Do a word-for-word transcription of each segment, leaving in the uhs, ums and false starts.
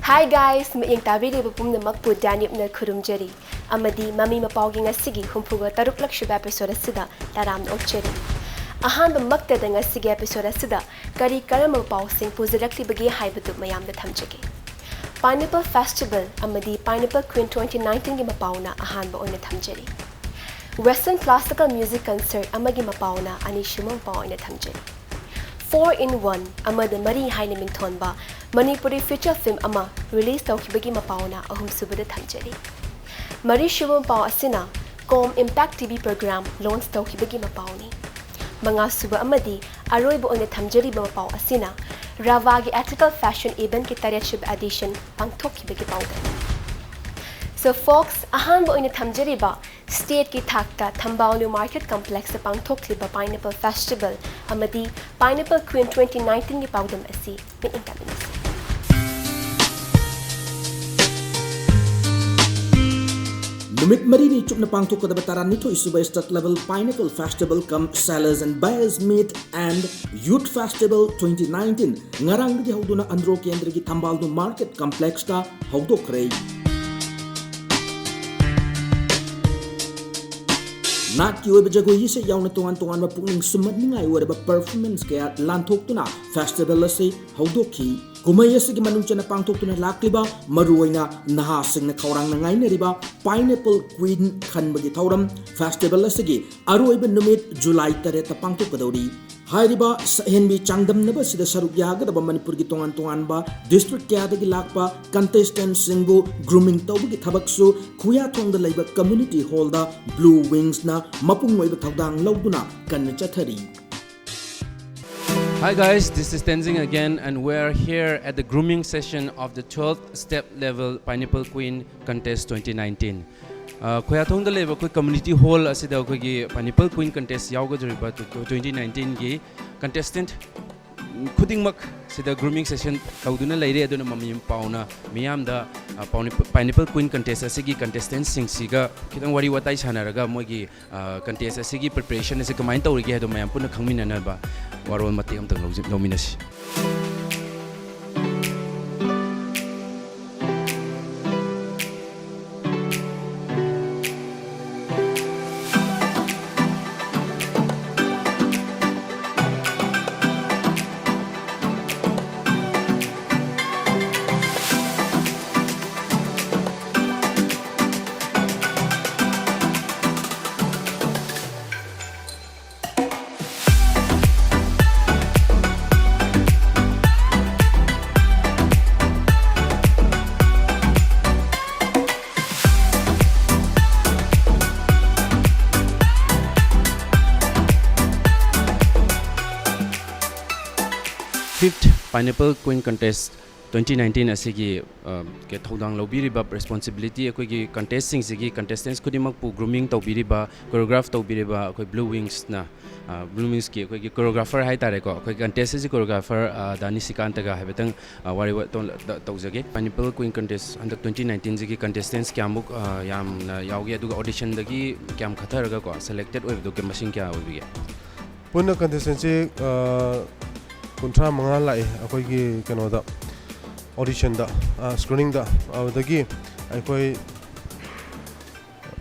Hi guys! ꯃꯤꯠꯌꯦꯡ ꯇꯥꯕꯤꯔꯤꯕ ꯄꯨꯝꯅꯃꯛꯄꯨ ꯗꯥꯅꯤꯞꯅ ꯈꯨꯔꯨꯝꯖꯔꯤ ꯑꯃꯗꯤ ꯃꯃꯤ ꯃꯄꯥꯎꯒꯤ ꯉꯁꯤꯒꯤ ꯍꯨꯝꯐꯨꯒ ꯇꯔꯨꯛꯂꯛ ꯁꯨꯕ episode ꯑꯁꯤꯗ ꯇꯔꯥꯝꯅ ꯑꯣꯛꯆꯔꯤ꯫ ꯑꯍꯥꯟꯕꯃꯛꯇꯗ ꯉꯁꯤꯒꯤ episode ꯑꯁꯤꯗ ꯀꯔꯤ ꯀꯔꯝꯕ ꯄꯥꯎꯁꯤꯡ ꯄꯨꯖꯔꯛꯂꯤꯕꯒꯦ ꯍꯥꯏꯕꯗꯨ ꯃꯌꯥꯝꯗ ꯊꯝꯖꯒꯦ꯫ Pineapple Festival ꯑꯃꯗꯤ Pineapple Queen twenty nineteenꯒꯤ ꯃꯄꯥꯎꯅ ꯑꯍꯥꯟꯕ ꯑꯣꯏꯅ ꯊꯝꯖꯔꯤ꯫ Western Classical Music Concert ꯑꯃꯒꯤ ꯃꯄꯥꯎꯅ ꯑꯅꯤꯁꯨꯕ ꯃꯄꯥꯎ ꯑꯣꯏꯅ ꯊꯝꯖꯔꯤ꯫ Four in One ꯑꯃꯗ ꯃꯔꯤ ꯍꯥꯏꯅ ꯃꯤꯡꯊꯣꯟꯕ ꯃꯅꯤꯄꯨꯔꯤ feature film ꯑꯃ release ꯇꯧꯈꯤꯕꯒꯤ ꯃꯄꯥꯎꯅ ꯑꯍꯨꯝꯁꯨꯕꯗ ꯊꯝꯖꯔꯤ꯫ ꯃꯔꯤꯁꯨꯕ ꯃꯄꯥꯎ ꯑꯁꯤꯅ Com Impact TV program launch ꯇꯧꯈꯤꯕꯒꯤ ꯃꯄꯥꯎꯅꯤ꯫ ꯃꯉꯥꯁꯨꯕ ꯑꯃꯗꯤ ꯑꯔꯣꯏꯕ ꯑꯣꯏꯅ ꯊꯝꯖꯔꯤꯕ ꯃꯄꯥꯎ ꯑꯁꯤꯅ RAVAꯒꯤ Ethical Fashion Eventꯀꯤ ꯇꯔꯦꯠꯁꯨꯕ edition ꯄꯥꯡꯊꯣꯛꯈꯤꯕꯒꯤ ꯄꯥꯎꯗꯝ꯫ So folks, ꯑꯍꯥꯟꯕ ꯑꯣꯏꯅ ꯊꯝꯖꯔꯤꯕ stateꯀꯤ ꯊꯥꯛꯇ ꯊꯝꯕꯥꯜ ꯅ꯭ꯌꯨ ꯃꯥꯔꯀꯦꯠ complexꯇ ꯄꯥꯡꯊꯣꯛꯂꯤꯕ Pineapple Festival ꯑꯃꯗꯤ Pineapple Queen twenty nineteenꯒꯤ ꯄꯥꯎꯗꯝ ꯑꯁꯤ ꯃꯤꯠꯌꯦꯡ ꯇꯥꯃꯤꯟꯅꯁꯤ꯫ ꯅꯨꯃꯤꯠ ꯃꯔꯤꯅꯤ ꯆꯨꯞꯅ ꯄꯥꯡꯊꯣꯛꯀꯗꯕ ꯇꯔꯥꯅꯤꯊꯣꯏ ꯁꯨꯕ state level Pineapple Festival cum Sellers and Buyers Meet and Youth Festival twenty nineteen ꯉꯔꯥꯡꯗꯒꯤ ꯍꯧꯗꯨꯅ ꯑꯟꯗ꯭ꯔꯣ ꯀꯦꯟꯗ꯭ꯔꯒꯤ ꯊꯝꯕꯥꯜ ꯅ꯭ꯌꯨ ꯃꯥꯔꯀꯦꯠ complexꯇ ꯍꯧꯗꯣꯛꯈ꯭ꯔꯦ꯫ ꯅꯥꯠꯀꯤ ꯑꯣꯏꯕ ꯖꯒꯣꯏ ꯏꯁꯩ ꯌꯥꯎꯅ ꯇꯣꯉꯥꯟ ꯇꯣꯉꯥꯟꯕ ꯄꯨꯛꯅꯤꯡ ꯁꯨꯝꯍꯠꯅꯤꯡꯉꯥꯏ ꯑꯣꯏꯔꯕ performance ꯀꯌꯥ ꯂꯥꯟꯊꯣꯛꯇꯨꯅ festival ꯑꯁꯤ ꯍꯧꯗꯣꯛꯈꯤ꯫ ꯀꯨꯝꯍꯩ ꯑꯁꯤꯒꯤ ꯃꯅꯨꯡ ꯆꯟꯅ ꯄꯥꯡꯊꯣꯛꯇꯨꯅ ꯂꯥꯛꯂꯤꯕ ꯃꯔꯨꯑꯣꯏꯅ ꯅꯍꯥꯁꯤꯡꯅ ꯈꯧꯔꯥꯡꯅ ꯉꯥꯏꯅꯔꯤꯕ Pineapple Queen ꯈꯟꯕꯒꯤ ꯊꯧꯔꯝ festival ꯑꯁꯤꯒꯤ ꯑꯔꯣꯏꯕ ꯅꯨꯃꯤꯠ ꯖꯨꯂꯥꯏ ꯇꯔꯦꯠꯇ ꯄꯥꯡꯊꯣꯛꯀꯗꯧꯔꯤ꯫ ꯍꯥꯏꯔꯤꯕ ꯁꯛꯍꯦꯟꯕꯤ ꯆꯥꯡꯗꯝꯅꯕ ꯑꯁꯤꯗ ꯁꯔꯨꯛ ꯌꯥꯒꯗꯕ ꯃꯅꯤꯄꯨꯔꯒꯤ ꯇꯣꯉꯥꯟ ꯇꯣꯉꯥꯟꯕ district ꯀꯌꯥꯗꯒꯤ ꯂꯥꯛꯄ contestantꯁꯤꯡꯕꯨ grooming ꯇꯧꯕꯒꯤ ꯊꯕꯛꯁꯨ ꯈꯨꯌꯥꯊꯣꯡꯗ ꯂꯩꯕ community hallꯗ Blue Wingsꯅ ꯃꯄꯨꯡ ꯑꯣꯏꯕ ꯊꯧꯗꯥꯡ ꯂꯧꯗꯨꯅ ꯀꯟꯅ ꯆꯠꯊꯔꯤ꯫ Hi guys, this is Tenzing again, and we're here at the grooming session of the twelfth state level Pineapple Queen Contest twenty nineteen. ꯑ, ꯈꯨꯌꯥꯊꯣꯡꯗ ꯂꯩꯕ ꯑꯩꯈꯣꯏ community hall ꯑꯁꯤꯗ ꯑꯩꯈꯣꯏꯒꯤ Pineapple Queen Contest ꯌꯥꯎꯒꯗꯧꯔꯤꯕ twenty nineteenꯒꯤ contestant ꯈꯨꯗꯤꯡꯃꯛ ꯁꯤꯗ grooming session ꯇꯧꯗꯨꯅ ꯂꯩꯔꯦ꯫ ꯑꯗꯨꯅ ꯃꯃꯤ ꯄꯥꯎꯅ ꯃꯤꯌꯥꯝꯗ, ꯑ, ꯄꯥꯎꯅꯤ-, Pineapple Queen Contest ꯑꯁꯤꯒꯤ contestantꯁꯤꯡꯁꯤꯒ ꯈꯤꯇꯪ ꯋꯥꯔꯤ ꯋꯥꯇꯥꯏ ꯁꯥꯟꯅꯔꯒ ꯃꯣꯏꯒꯤ ꯑ, contest ꯑꯁꯤꯒꯤ preparation ꯑꯁꯤ ꯀꯃꯥꯏꯅ ꯇꯧꯔꯤꯒꯦ ꯍꯥꯏꯗꯣ ꯃꯌꯥꯝ ꯄꯨꯟꯅ ꯈꯪꯃꯤꯟꯅꯅꯕ ꯋꯥꯔꯣꯜ ꯃꯇꯦꯛ ꯑꯃꯇꯪ ꯂꯧꯖ-, ꯂꯧꯃꯤꯟꯅꯁꯤ꯫ Pineapple Queen Contest twenty nineteen ꯑꯁꯤꯒꯤ, ꯑ, ꯀ-, ꯊꯧꯗꯥꯡ ꯂꯧꯕꯤꯔꯤꯕ, responsibility, ꯑꯩꯈꯣꯏꯒꯤ contestꯁꯤꯡꯁꯤꯒꯤ, contestants ꯈꯨꯗꯤꯡꯃꯛꯄꯨ grooming ꯇꯧꯕꯤꯔꯤꯕ, choreograph ꯇꯧꯕꯤꯔꯤꯕ ꯑꯩꯈꯣꯏ Blue Wingsꯅ, ꯑ, Blue Wingsꯀꯤ ꯑꯩꯈꯣꯏꯒꯤ choreographer ꯍꯥꯏꯇꯥꯔꯦꯀꯣ, ꯑꯩꯈꯣꯏ contest ꯑꯁꯤ choreographer, ꯑ, ꯗꯥ ꯅꯤꯁꯤꯀꯥꯟꯇꯒ ꯍꯥꯏꯐꯦꯠꯇꯪ, ꯑ, ꯋꯥꯔꯤ ꯋꯥ-, ꯇꯧ-, ꯇ-, ꯇꯧꯖꯒꯦ꯫ Pineapple Queen Contest ꯍꯟꯗꯛ twenty nineteenꯁꯤꯒꯤ contestants ꯀꯌꯥꯃꯨꯛ, ꯑ, ꯌꯥꯝꯅ ꯌꯥꯎꯒꯦ, ꯑꯗꯨꯒ auditionꯗꯒꯤ ꯀꯌꯥꯝ ꯈꯠꯊꯔꯒ ꯀꯣ, selected ꯑꯣꯏꯕꯗꯣ ꯀ-, ꯃꯁꯤꯡ ꯀꯌꯥ ꯑꯣꯏꯕꯤꯒꯦ? ꯄꯨꯟꯅ contestantꯁꯤ, ꯑ, ꯀꯨꯟꯊ꯭ꯔꯥ ꯃꯉꯥ ꯂꯥꯛꯑꯦ ꯑꯩꯈꯣꯏꯒꯤ ꯀꯩꯅꯣꯗ, auditionꯗ, ꯑ, screeningꯗ꯫ ꯑꯗꯨꯗꯒꯤ ꯑꯩꯈꯣꯏ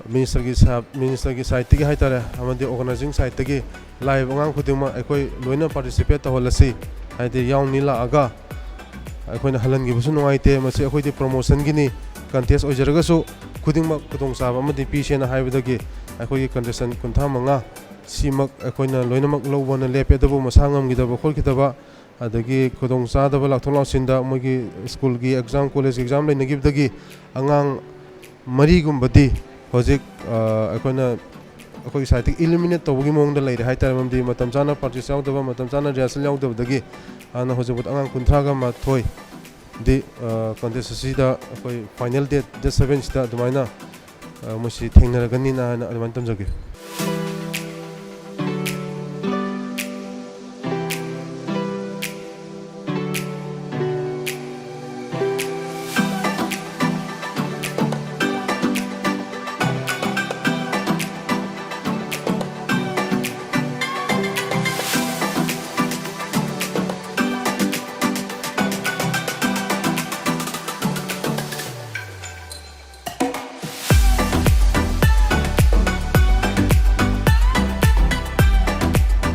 ministerꯒꯤ ꯁꯥ-, ministerꯒꯤ sideꯇꯒꯤ ꯍꯥꯏꯇꯥꯔꯦ, ꯑꯃꯗꯤ organizing sideꯇꯒꯤ ꯂꯥꯛꯏꯕ ꯑꯉꯥꯡ ꯈꯨꯗꯤꯡꯃꯛ ꯑꯩꯈꯣꯏ ꯂꯣꯏꯅ participate ꯇꯧꯍꯜꯂꯁꯤ꯫ ꯍꯥꯏꯗꯤ ꯌꯥꯎꯅꯤ ꯂꯥꯛꯑꯒ ꯑꯩꯈꯣꯏꯅ ꯍꯜꯍꯟꯈꯤꯕꯁꯨ ꯅꯨꯡꯉꯥꯏꯇꯦ꯫ ꯃꯁꯤ ꯑꯩꯈꯣꯏꯗꯤ promotionꯒꯤꯅꯤ, contest ꯑꯣꯏꯖꯔꯒꯁꯨ ꯈꯨꯗꯤꯡꯃꯛ ꯈꯨꯗꯣꯡꯆꯥꯕ ꯑꯃꯗꯤ ꯄꯤꯁꯦꯅ ꯍꯥꯏꯕꯗꯒꯤ ꯑꯩꯈꯣꯏꯒꯤ contestant ꯀꯨꯟꯊ꯭ꯔꯥ ꯃꯉꯥ ꯁꯤꯃꯛ ꯑꯩꯈꯣꯏꯅ ꯂꯣꯏꯅꯃꯛ ꯂꯧꯕꯅ ꯂꯦꯞꯄꯦ꯫ ꯑꯗꯨꯕꯨ ꯃꯁꯥ ꯉꯝꯈꯤꯗꯕ ꯈꯣꯠꯈꯤꯗꯕ, ꯑꯗꯒꯤ ꯈꯨꯗꯣꯡꯆꯥꯗꯕ ꯂꯥꯛꯊꯣꯛ ꯂꯥꯛꯁꯤꯟꯗ ꯃꯣꯏꯒꯤ schoolꯒꯤ exam, collegeꯒꯤ exam ꯂꯩꯅꯈꯤꯕꯗꯒꯤ ꯑꯉꯥꯡ ꯃꯔꯤꯒꯨꯝꯕꯗꯤ ꯍꯧꯖꯤꯛ, ꯑ, ꯑꯩꯈꯣꯏꯅ ꯑꯩꯈꯣꯏꯒꯤ sideꯇꯒꯤ eliminate ꯇꯧꯕꯒꯤ ꯃꯑꯣꯡꯗ ꯂꯩꯔꯦ ꯍꯥꯏꯇꯥꯔꯦ꯫ ꯃꯔꯝꯗꯤ ꯃꯇꯝ ꯆꯥꯅ practice ꯌꯥꯎꯗꯕ, ꯃꯇꯝ ꯆꯥꯅ rehearsal ꯌꯥꯎꯗꯕꯗꯒꯤ ꯍꯥꯟꯅ ꯍꯧꯖꯤꯛ ꯐꯥꯎꯗ ꯑꯉꯥꯡ ꯀꯨꯟꯊ꯭ꯔꯥꯒ ꯃꯥꯊꯣꯏꯗꯤ, ꯑ, contest ꯑꯁꯤꯗ ꯑꯩꯈꯣꯏ final date, date sevenꯁꯤꯗ ꯑꯗꯨꯃꯥꯏꯅ, ꯑ, ꯃꯣꯏꯁꯤ ꯊꯦꯡꯅꯔꯒꯅꯤꯅ ꯍꯥꯏꯅ ꯑꯗꯨꯃꯥꯏꯅ ꯇꯝꯖꯒꯦ꯫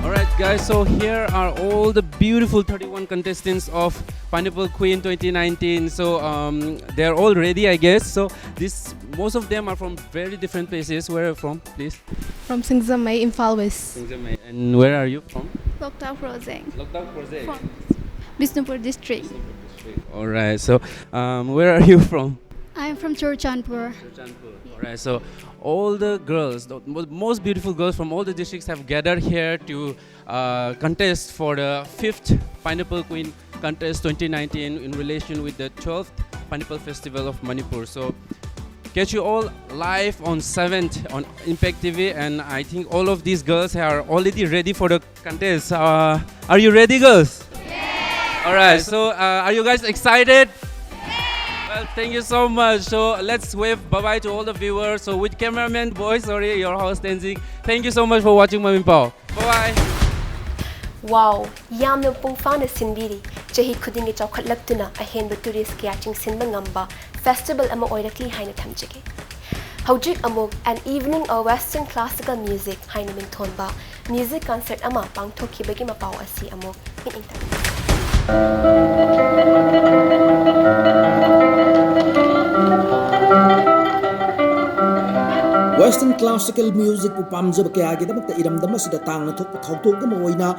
All right, guys, so here are all the beautiful thirty-one contestants of Pineapple Queen twenty nineteen. So, um, they're all ready, I guess. So, this, most of them are from very different places. Where are you from, please? From Singjamei, Imphal West. Singjamei. And where are you from? Loktak Project. Loktak Project. From Bishnupur District. All right. So, um, where are you from? I'm from Churachandpur. All right, so all the girls, the mo- most beautiful girls from all the districts have gathered here to uh, contest for the fifth Pineapple Queen Contest twenty nineteen in relation with the twelfth Pineapple Festival of Manipur. So catch you all live on seventh on Impact T V, and I think all of these girls are already ready for the contest. Uh, are you ready, girls? All right, so uh, are you guys excited? Well, thank you so much. So let's wave bye-bye to all the viewers. So with cameraman boy, sorry, your house Tenzing. Thank you so much for watching Mami Pao. Bye-bye. Wow! ꯌꯥꯝꯅ ꯃꯄꯨꯡ ꯐꯥꯅ ꯁꯤꯟꯕꯤꯔꯤ꯫ ꯆꯍꯤ ꯈꯨꯗꯤꯡꯒꯤ ꯆꯥꯎꯈꯠꯂꯛꯇꯨꯅ ꯑꯍꯦꯟꯕ tourist ꯀꯌꯥ ꯆꯤꯡꯁꯤꯟꯕ ꯉꯝꯕ festival ꯑꯃ ꯑꯣꯏꯔꯛꯂꯤ ꯍꯥꯏꯅ ꯊꯝꯖꯒꯦ꯫ ꯍꯧꯖꯤꯛ ꯑꯃꯨꯛ An Evening of Western Classical Music ꯍꯥꯏꯅ ꯃꯤꯡꯊꯣꯟꯕ music concert ꯑꯃ ꯄꯥꯡꯊꯣꯛꯈꯤꯕꯒꯤ ꯃꯄꯥꯎ ꯑꯁꯤ ꯑꯃꯨꯛ ꯃꯤꯠꯌꯦꯡ ꯇꯥꯛꯄꯤꯌꯨ꯫ Western Classical Musicꯄꯨ ꯄꯥꯝꯖꯕ ꯀꯌꯥꯒꯤꯗꯃꯛꯇ ꯏꯔꯝꯗꯝ ꯑꯁꯤꯗ ꯇꯥꯡꯅ ꯊꯣꯛꯄ ꯊꯧꯗꯣꯛ ꯑꯃ ꯑꯣꯏꯅ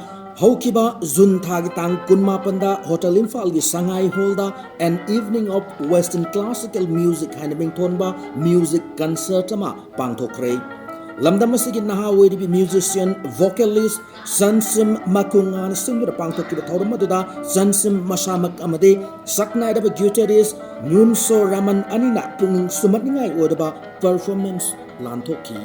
ꯍꯧꯈꯤꯕ ꯖꯨꯟ ꯊꯥꯒꯤ ꯇꯥꯡ ꯀꯨꯟꯃꯥꯄꯟꯗ ꯍꯣꯇꯦꯜ ꯏꯝꯐꯥꯜꯒꯤ ꯁꯉꯥꯏ ꯍꯣꯜꯗ An Evening of Western Classical Music ꯍꯥꯏꯅ ꯃꯤꯡꯊꯣꯟꯕ music concert ꯑꯃ ꯄꯥꯡꯊꯣꯛꯈ꯭ꯔꯦ꯫ ꯂꯝꯗꯝ ꯑꯁꯤꯒꯤ ꯅꯍꯥ ꯑꯣꯏꯔꯤꯕꯤ musician vocalist ꯁꯟꯁꯤꯝ ꯃꯀꯨꯉꯥꯅ ꯁꯤꯟꯗꯨꯅ ꯄꯥꯡꯊꯣꯛꯈꯤꯕ ꯊꯧꯔꯝ ꯑꯗꯨꯗ ꯁꯟꯁꯤꯝ ꯃꯁꯥꯃꯛ ꯑꯃꯗꯤ ꯁꯛꯅꯥꯏꯔꯕ guitarist ꯅ꯭ꯌꯨꯟꯁꯣ ꯔꯥꯃꯟ ꯑꯅꯤꯅ ꯄꯨꯛꯅꯤꯡ ꯁꯨꯝꯍꯠꯅꯤꯡꯉꯥꯏ ꯑꯣꯏꯔꯕ performance ꯂꯥꯟꯊꯣꯛꯈꯤ꯫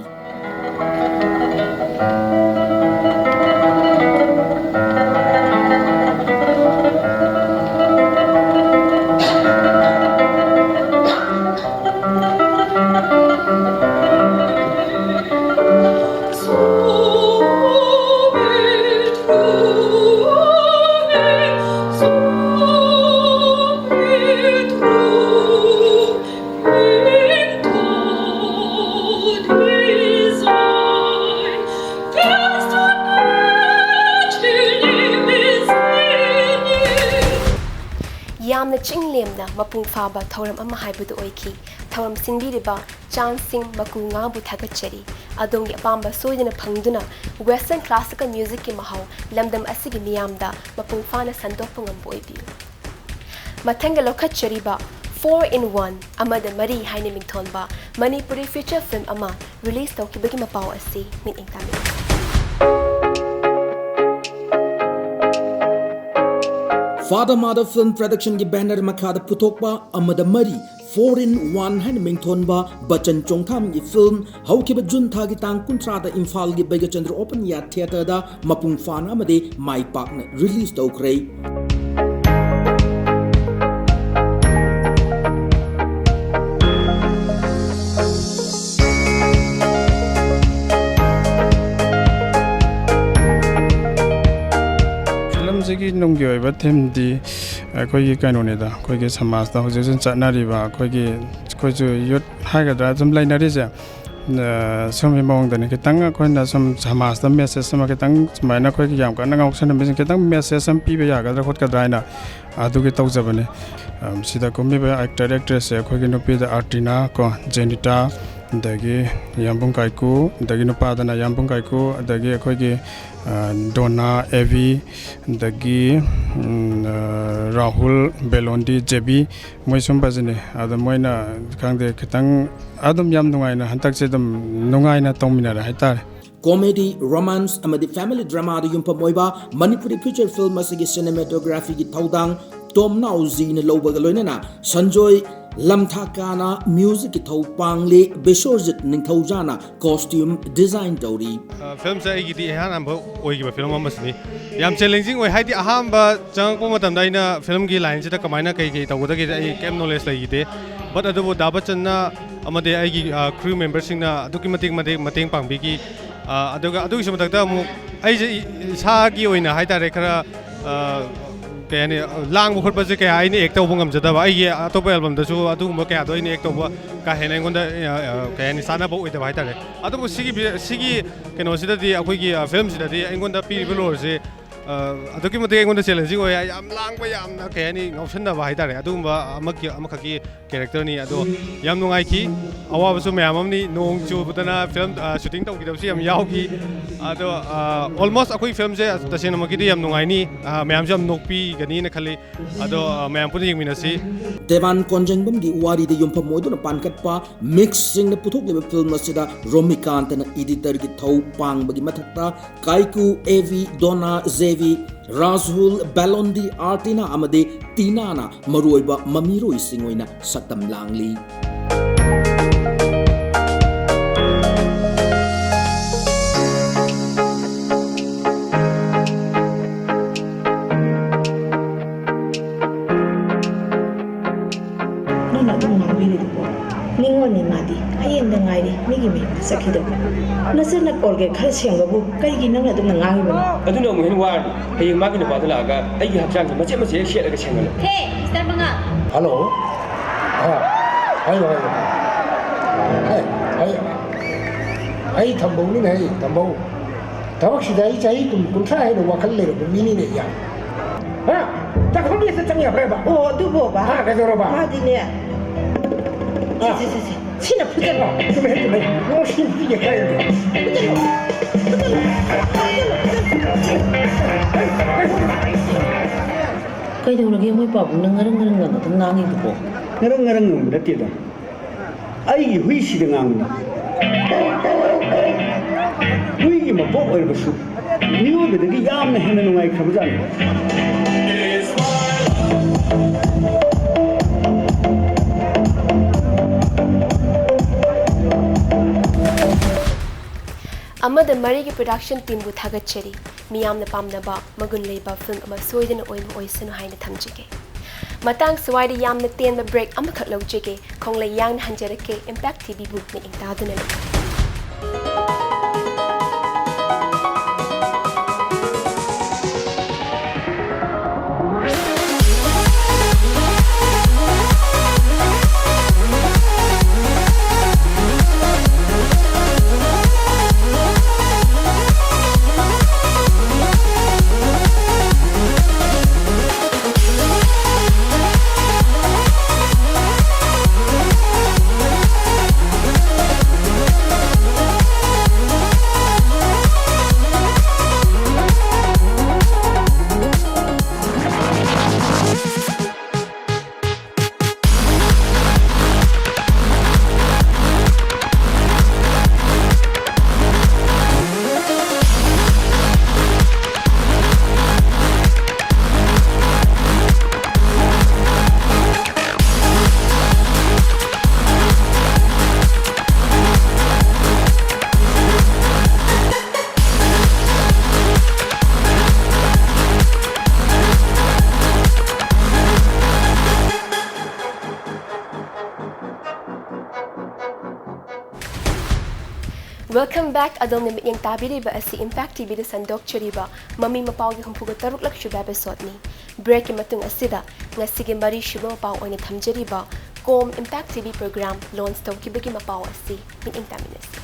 ꯌꯥꯝꯅ ꯆꯤꯡꯂꯦꯝꯅ ꯃꯄꯨꯡ ꯐꯥꯕ ꯊꯧꯔꯝ ꯑꯃ ꯍꯥꯏꯕꯗꯨ ꯑꯣꯏꯈꯤ꯫ ꯊꯧꯔꯝ ꯁꯤꯟꯕꯤꯔꯤꯕ ꯆꯥꯟ ꯁꯤꯡ ꯃꯀꯨꯉꯥꯕꯨ ꯊꯥꯒꯠꯆꯔꯤ꯫ ꯑꯗꯣꯝꯒꯤ ꯑꯄꯥꯝꯕ ꯁꯣꯏꯗꯅ ꯐꯪꯗꯨꯅ Western Classical Musicꯀꯤ ꯃꯍꯥꯎ ꯂꯝꯗꯝ ꯑꯁꯤꯒꯤ ꯃꯤꯌꯥꯝꯗ ꯃꯄꯨꯡ ꯐꯥꯅ ꯁꯟꯗꯣꯛꯄ ꯉꯝꯕ ꯑꯣꯏꯕꯤꯌꯨ꯫ ꯃꯊꯪꯗ ꯂꯧꯈꯠꯆꯔꯤꯕ Four in One ꯑꯃꯗ ꯃꯔꯤ ꯍꯥꯏꯅ ꯃꯤꯡꯊꯣꯟꯕ ꯃꯅꯤꯄꯨꯔꯤ feature film ꯑꯃ release ꯇꯧꯈꯤꯕꯒꯤ ꯃꯄꯥꯎ ꯑꯁꯤ ꯃꯤꯠꯌꯦꯡ ꯇꯥꯕꯤꯌꯨ꯫ Father Mother Film Productionꯒꯤ banner ꯃꯈꯥꯗ ꯄꯨꯊꯣꯛꯄ ꯑꯃꯗ ꯃꯔꯤ, Four in One ꯍꯥꯏꯅ ꯃꯤꯡꯊꯣꯟꯕ ꯕꯆꯟ ꯆꯣꯡꯊꯥꯝꯒꯤ film ꯍꯧꯈꯤꯕ June ꯊꯥꯒꯤ ꯇꯥꯡ ꯀꯨꯟꯊ꯭ꯔꯥꯗ ꯏꯝꯐꯥꯜꯒꯤ ꯕꯩꯒꯆꯟꯗ꯭ꯔ Open Air Theatreꯗ ꯃꯄꯨꯡ ꯐꯥꯅ ꯑꯃꯗꯤ ꯃꯥꯏ ꯄꯥꯛꯅ release ꯇꯧꯈ꯭ꯔꯦ꯫ Filmꯁꯤꯒꯤ ꯅꯨꯡꯒꯤ ꯑꯣꯏꯕ themeꯗꯤ ꯑꯩꯈꯣꯏꯒꯤ ꯀꯩꯅꯣꯅꯤꯗ, ꯑꯩꯈꯣꯏꯒꯤ ꯁꯃꯥꯖꯇ ꯍꯧꯖꯤꯛ ꯍꯧꯖꯤꯛ ꯆꯠꯅꯔꯤꯕ, ꯑꯩꯈꯣꯏꯒꯤ, ꯑꯩꯈꯣꯏꯁꯨ youth ꯍꯥꯏꯒꯗ꯭ꯔꯥ, ꯑꯗꯨꯝ ꯂꯩꯅꯔꯤꯁꯦ, ꯑ, ꯁꯨꯝꯕꯒꯤ ꯃꯑꯣꯡꯗꯅꯤ꯫ ꯈꯤꯇꯪ ꯑꯩꯈꯣꯏꯅ ꯁꯨꯝ ꯁꯃꯥꯖꯇ message ꯑꯃ, ꯈꯤꯇꯪ ꯁꯨꯃꯥꯏꯅ ꯑꯩꯈꯣꯏꯒꯤ ꯌꯥꯝ ꯀꯟꯅ ꯉꯥꯎꯁꯟꯅꯕꯁꯤꯡ ꯈꯤꯇꯪ message ꯑꯃ ꯄꯤꯕ ꯌꯥꯒꯗ꯭ꯔꯥ ꯈꯣꯠꯀꯗ꯭ꯔꯥ ꯍꯥꯏꯅ ꯑꯗꯨꯒꯤ ꯇꯧꯖꯕꯅꯤ꯫ ꯑꯝ, ꯁꯤꯗ ꯀꯨꯝꯃꯤꯕ actor actressꯁꯦ ꯑꯩꯈꯣꯏꯒꯤ ꯅꯨꯄꯤꯗ ꯑꯥꯔꯇꯤꯅꯥ ꯀꯣ, ꯖꯦꯅꯤꯇꯥ, ꯑꯗꯒꯤ ꯌꯥꯝꯕꯨꯡ ꯀꯥꯏꯀꯨ, ꯑꯗꯒꯤ ꯅꯨꯄꯥꯗꯅ ꯌꯥꯝꯕꯨꯡ ꯀꯥꯏꯀꯨ, ꯑꯗꯒꯤ ꯑꯩꯈꯣꯏꯒꯤ, ꯑ, ꯗꯣꯅꯥ, ꯑꯦꯕꯤ, ꯑꯗꯒꯤ, ꯎꯝ, ꯑ, ꯔꯥꯍꯨꯜ, ꯕꯦꯂꯣꯟꯗꯤ, ꯖꯦꯕꯤ, ꯃꯣꯏ ꯁꯨꯝꯕꯁꯤꯅꯤ꯫ ꯑꯗꯣ ꯃꯣꯏꯅ, ꯈꯪꯗꯦ, ꯈꯤꯇꯪ ꯑꯗꯨꯝ ꯌꯥꯝ ꯅꯨꯡꯉꯥꯏꯅ, ꯍꯟꯗꯛꯁꯦ ꯑꯗꯨꯝ ꯅꯨꯡꯉꯥꯏꯅ ꯇꯧꯃꯤꯟꯅꯔꯦ ꯍꯥꯏꯇꯥꯔꯦ꯫ Comedy, romance ꯑꯃꯗꯤ family dramaꯗ ꯌꯨꯝꯐꯝ ꯑꯣꯏꯕ ꯃꯅꯤꯄꯨꯔꯤ feature film ꯑꯁꯤꯒꯤ cinematographyꯒꯤ ꯊꯧꯗꯥꯡ ꯇꯣꯝꯅꯥꯎꯖꯤꯅ ꯂꯧꯕꯒ ꯂꯣꯏꯅꯅ ꯁꯟꯖꯣꯏ ꯂꯝꯊꯥꯀꯥꯅ musicꯀꯤ ꯊꯧ ꯄꯥꯡꯂꯤ, ꯕꯤꯁ꯭ꯋꯖꯤꯠ ꯅꯤꯡꯊꯧꯖꯥꯅ costume design ꯇꯧꯔꯤ꯫ ꯑ, filmꯁꯦ ꯑꯩꯒꯤꯗꯤ ꯏꯍꯥꯟ ꯍꯥꯟꯕ ꯑꯣꯏꯈꯤꯕ film ꯑꯃꯁꯤꯅꯤ꯫ ꯌꯥꯝ challenging ꯑꯣꯏ, ꯍꯥꯏꯗꯤ ꯑꯍꯥꯟꯕ ꯆꯪꯉꯛꯄ ꯃꯇꯝꯗ ꯑꯩꯅ filmꯒꯤ lineꯁꯤꯗ ꯀꯃꯥꯏꯅ ꯀꯩ ꯀꯩ ꯇꯧꯒꯗꯒꯦꯁꯦ ꯑꯩ ꯀꯩꯝ knowledge ꯂꯩꯈꯤꯗꯦ꯫ But ꯑꯗꯨꯕꯨ ꯗꯥ ꯕꯆꯟꯅ ꯑꯃꯗꯤ ꯑꯩꯒꯤ, ꯑ, crew memberꯁꯤꯡꯅ ꯑꯗꯨꯛꯀꯤ ꯃꯇꯤꯛ ꯃꯇꯤꯛ ꯃꯇꯦꯡ ꯄꯥꯡꯕꯤꯈꯤ꯫ ꯑ, ꯑꯗꯨꯒ ꯑꯗꯨꯒꯤꯁꯨ ꯃꯊꯛꯇ ꯑꯃꯨꯛ ꯑꯩꯁꯦ ꯏ-, ꯏꯁꯥꯒꯤ ꯑꯣꯏꯅ ꯍꯥꯏꯇꯥꯔꯦ, ꯈꯔ, ꯑ, ꯀꯩ ꯍꯥꯏꯅꯤ, ꯂꯥꯡꯕ ꯈꯣꯠꯄꯁꯦ ꯀꯌꯥ ꯑꯩꯅ act ꯇꯧꯕ ꯉꯝꯖꯗꯕ, ꯑꯩꯒꯤ ꯑꯇꯣꯞꯄ albumꯗꯁꯨ ꯑꯗꯨꯒꯨꯝꯕ ꯀꯌꯥꯗꯣ ꯑꯩꯅ act ꯇꯧꯕ ꯀꯥ ꯍꯦꯟꯅ ꯑꯩꯉꯣꯟꯗ, ꯑ, ꯑ, ꯀꯩ ꯍꯥꯏꯅꯤ, ꯆꯥꯟꯅꯕ ꯑꯣꯏꯗꯕ ꯍꯥꯏꯇꯥꯔꯦ꯫ ꯑꯗꯨꯕꯨ ꯁꯤꯒꯤ ꯐꯤ-, ꯁꯤꯒꯤ ꯀꯩꯅꯣꯁꯤꯗꯗꯤ, ꯑꯩꯈꯣꯏꯒꯤ, ꯑ, filmꯁꯤꯗꯗꯤ ꯑꯩꯉꯣꯟꯗ ꯄꯤꯔꯤꯕ roleꯁꯦ ꯑ, ꯑꯗꯨꯛꯀꯤ ꯃꯇꯤꯛ ꯑꯩꯉꯣꯟꯗ ꯆꯦꯂꯦꯟꯖꯤꯡ ꯑꯣꯏ꯫ ꯌꯥꯝ ꯂꯥꯡꯕ, ꯌꯥꯝꯅ, ꯀꯩ ꯍꯥꯏꯅꯤ, ꯉꯥꯎꯁꯟꯅꯕ ꯍꯥꯏꯇꯥꯔꯦ, ꯑꯗꯨꯒꯨꯝꯕ ꯑꯃꯒꯤ, ꯑꯃꯈꯛꯀꯤ ꯀꯦꯔꯦꯛꯇꯔꯅꯤ꯫ ꯑꯗꯣ ꯌꯥꯝ ꯅꯨꯡꯉꯥꯏꯈꯤ꯫ ꯑꯋꯥꯕꯁꯨ ꯃꯌꯥꯝ ꯑꯃꯅꯤ, ꯅꯣꯡ ꯆꯨꯕꯗꯅ ꯐꯤꯂꯝ, ꯑ, ꯁꯨꯇꯤꯡ ꯇꯧꯈꯤꯗꯕꯁꯨ ꯌꯥꯝ ꯌꯥꯎꯈꯤ꯫ ꯑꯗꯣ, ꯑ, ꯑꯣꯜꯃꯣꯁ ꯑꯩꯈꯣꯏ ꯐꯤꯂꯝꯁꯦ ꯇꯁꯦꯡꯅꯃꯛꯀꯤꯗꯤ ꯌꯥꯝ ꯅꯨꯡꯉꯥꯏꯅꯤ, ꯑ, ꯃꯌꯥꯝꯁꯨ ꯌꯥꯝ ꯅꯣꯛꯄꯤꯒꯅꯤꯅ ꯈꯜꯂꯤ꯫ ꯑꯗꯣ, ꯑ, ꯃꯌꯥꯝ ꯄꯨꯟꯅ ꯌꯦꯡꯃꯤꯟꯅꯁꯤ꯫ ꯗꯦꯕꯥꯟ ꯀꯣꯟꯖꯪꯕꯝꯒꯤ ꯋꯥꯔꯤꯗ ꯌꯨꯝꯐꯝ ꯑꯣꯏꯗꯨꯅ ꯄꯥꯟꯈꯠꯄ ꯃꯤꯛꯁꯁꯤꯡꯅ ꯄꯨꯊꯣꯛꯂꯤꯕ ꯐꯤꯂꯝ ꯑꯁꯤꯗ ꯔꯣꯃꯤꯀꯥꯟꯇꯅ ꯏꯗꯤꯇꯔꯒꯤ ꯊꯧ ꯄꯥꯡꯕꯒꯤ ꯃꯊꯛꯇ ꯀꯥꯏꯀꯨ, A V, ꯗꯣꯅꯥ, J V, ꯔꯥꯖꯍꯨꯜ, Ballon d'Or, ꯑꯥꯔꯇꯤꯅꯥ ꯑꯃꯗꯤ ꯇꯤꯅꯥꯅ ꯃꯔꯨꯑꯣꯏꯕ ꯃꯃꯤꯔꯣꯏꯁꯤꯡ ꯑꯣꯏꯅ ꯁꯛꯇꯝ ꯂꯥꯡꯂꯤ꯫ ꯅꯪꯅ ꯑꯗꯨꯝ ꯉꯥꯡꯕꯤꯔꯤꯗꯨꯕꯣ? ꯅꯤꯡꯉꯣꯅꯦ ꯃꯥꯗꯤ, ꯍꯌꯦꯡꯗ ꯉꯥꯏꯔꯤ ꯃꯤꯒꯤ ꯃꯌꯨꯝꯗ ꯆꯠꯈꯤꯗꯧꯕ꯫ ꯅꯆꯟꯅ ꯀꯣꯜꯒꯦꯠ ꯈꯔ ꯁꯦꯡꯕꯕꯨ ꯀꯔꯤꯒꯤ ꯅꯪꯅ ꯑꯗꯨꯝꯅ ꯉꯥꯡꯉꯤꯕꯅꯣ? ꯑꯗꯨꯅ ꯑꯃꯨꯛ ꯍꯦꯟꯅ ꯋꯥꯔꯅꯤ꯫ ꯍꯌꯦꯡ ꯃꯥꯒꯤ ꯅꯨꯄꯥꯗꯨ ꯂꯥꯛꯑꯒ ꯑꯩꯒꯤ ꯍꯛꯆꯥꯡꯁꯤ ꯃꯆꯦꯠ ꯃꯆꯦꯠ ꯁꯦꯠꯂꯒ ꯁꯦꯡꯍꯜꯂꯨ꯫ ꯍꯦ, ꯃꯤꯁꯇꯔ ꯃꯉꯥꯜ! ꯍꯜꯂꯣ꯫ ꯍꯥ, ꯍꯥꯏꯌꯨ, ꯍꯥꯏꯌꯨ꯫ ꯑꯦ, ꯑꯩ, ꯑꯩ ꯊꯝꯕꯧꯅꯤꯅꯦ, ꯑꯩ ꯊꯝꯕꯧ꯫ ꯊꯕꯛꯁꯤꯗ ꯑꯩ ꯆꯍꯤ ꯀꯨꯟ, ꯀꯨꯟꯊ꯭ꯔꯥ ꯍꯦꯟꯅ ꯋꯥꯈꯜ ꯂꯩꯔꯕ ꯃꯤꯅꯤꯅꯦ, ꯏꯌꯥ꯫ ꯍꯥ? ꯆꯥꯛꯈꯨꯝꯒꯤ ꯍꯦꯛꯇ ꯆꯪ ꯌꯥꯕ꯭ꯔꯥ ꯍꯥꯏꯕ? ꯑꯣ, ꯑꯗꯨꯕꯨ ꯕꯕꯥ꯫ ꯍꯥ, ꯀꯩꯗꯧꯔꯕ? ꯃꯥꯗꯤꯅꯦ꯫ ꯑꯥ꯫ ꯁꯦ, ꯁꯦ, ꯁꯦ, ꯁꯦ꯫ ꯁꯤꯅ ꯐꯨꯗꯠꯂꯣ꯫ ꯑꯥ, ꯆꯨꯝꯃꯦ, ꯆꯨꯝꯃꯦ꯫ ꯑꯣ, ꯁꯤꯅ ꯐꯨꯗꯠꯀꯦ ꯍꯥꯏꯔꯤꯅꯦ꯫ ꯐꯨꯗꯠꯂꯣ꯫ ꯐꯨꯗꯠꯂꯣ꯫ ꯀꯩꯗꯧꯔꯒꯦ ꯃꯣꯏ ꯄꯥꯕꯨꯡꯅ ꯉꯔꯪ ꯉꯔꯪ ꯉꯪꯉꯒ ꯉꯥꯡꯉꯤꯗꯨꯕꯣ? ꯉꯔꯪ ꯉꯔꯪ ꯉꯪꯕ ꯅꯠꯇꯦꯗ꯫ ꯑꯩꯒꯤ ꯍꯨꯏꯁꯤꯗ ꯉꯥꯡꯕꯅꯤ꯫ ꯍꯨꯏꯒꯤ ꯃꯄꯣꯛ ꯑꯣꯏꯔꯕꯁꯨ ꯃꯤꯑꯣꯏꯕꯗꯒꯤ ꯌꯥꯝꯅ ꯍꯦꯟꯅ ꯅꯨꯡꯉꯥꯏꯈ꯭ꯔꯕꯖꯥꯠꯅꯤ꯫ ꯑꯃꯗ ꯃꯔꯤꯒꯤ production teamꯕꯨ ꯊꯥꯒꯠꯆꯔꯤ꯫ ꯃꯤꯌꯥꯝꯅ ꯄꯥꯝꯅꯕ ꯃꯒꯨꯟ ꯂꯩꯕ film ꯑꯃ ꯁꯣꯏꯗꯅ ꯑꯣꯏꯕ ꯑꯣꯏꯁꯅꯨ ꯍꯥꯏꯅ ꯊꯝꯖꯒꯦ꯫ ꯃꯇꯥꯡ ꯁ꯭ꯋꯥꯏꯗ ꯌꯥꯝꯅ ꯇꯦꯟꯕ break ꯑꯃꯈꯛ ꯂꯧꯖꯒꯦ꯫ ꯈꯣꯡꯂꯩ ꯌꯥꯡꯅ ꯍꯟꯖꯔꯛꯀꯦ꯫ Impact TVꯕꯨ ꯃꯤꯠꯌꯦꯡ ꯇꯥꯗꯨꯅ ꯂꯩꯌꯨ꯫ Welcome back. ꯑꯗꯣꯝꯅ ꯃꯤꯠꯌꯦꯡ ꯇꯥꯕꯤꯔꯤꯕ ꯑꯁꯤ Impact ꯇꯤꯚꯤꯗ ꯁꯟꯗꯣꯛꯆꯔꯤꯕ ꯃꯃꯤ ꯃꯄꯥꯎꯒꯤ ꯍꯨꯝꯐꯨꯒ ꯇꯔꯨꯛꯂꯛ ꯁꯨꯕ episodeꯅꯤ꯫ Breakꯀꯤ ꯃꯇꯨꯡ ꯑꯁꯤꯗ ꯉꯁꯤꯒꯤ ꯃꯔꯤꯁꯨꯕ ꯃꯄꯥꯎ ꯑꯣꯏꯅ ꯊꯝꯖꯔꯤꯕ ꯀꯣꯝ Impact ꯇꯤꯚꯤ program launch ꯇꯧꯈꯤꯕꯒꯤ ꯃꯄꯥꯎ ꯑꯁꯤ ꯃꯤꯠꯌꯦꯡ ꯇꯥꯃꯤꯟꯅꯁꯤ꯫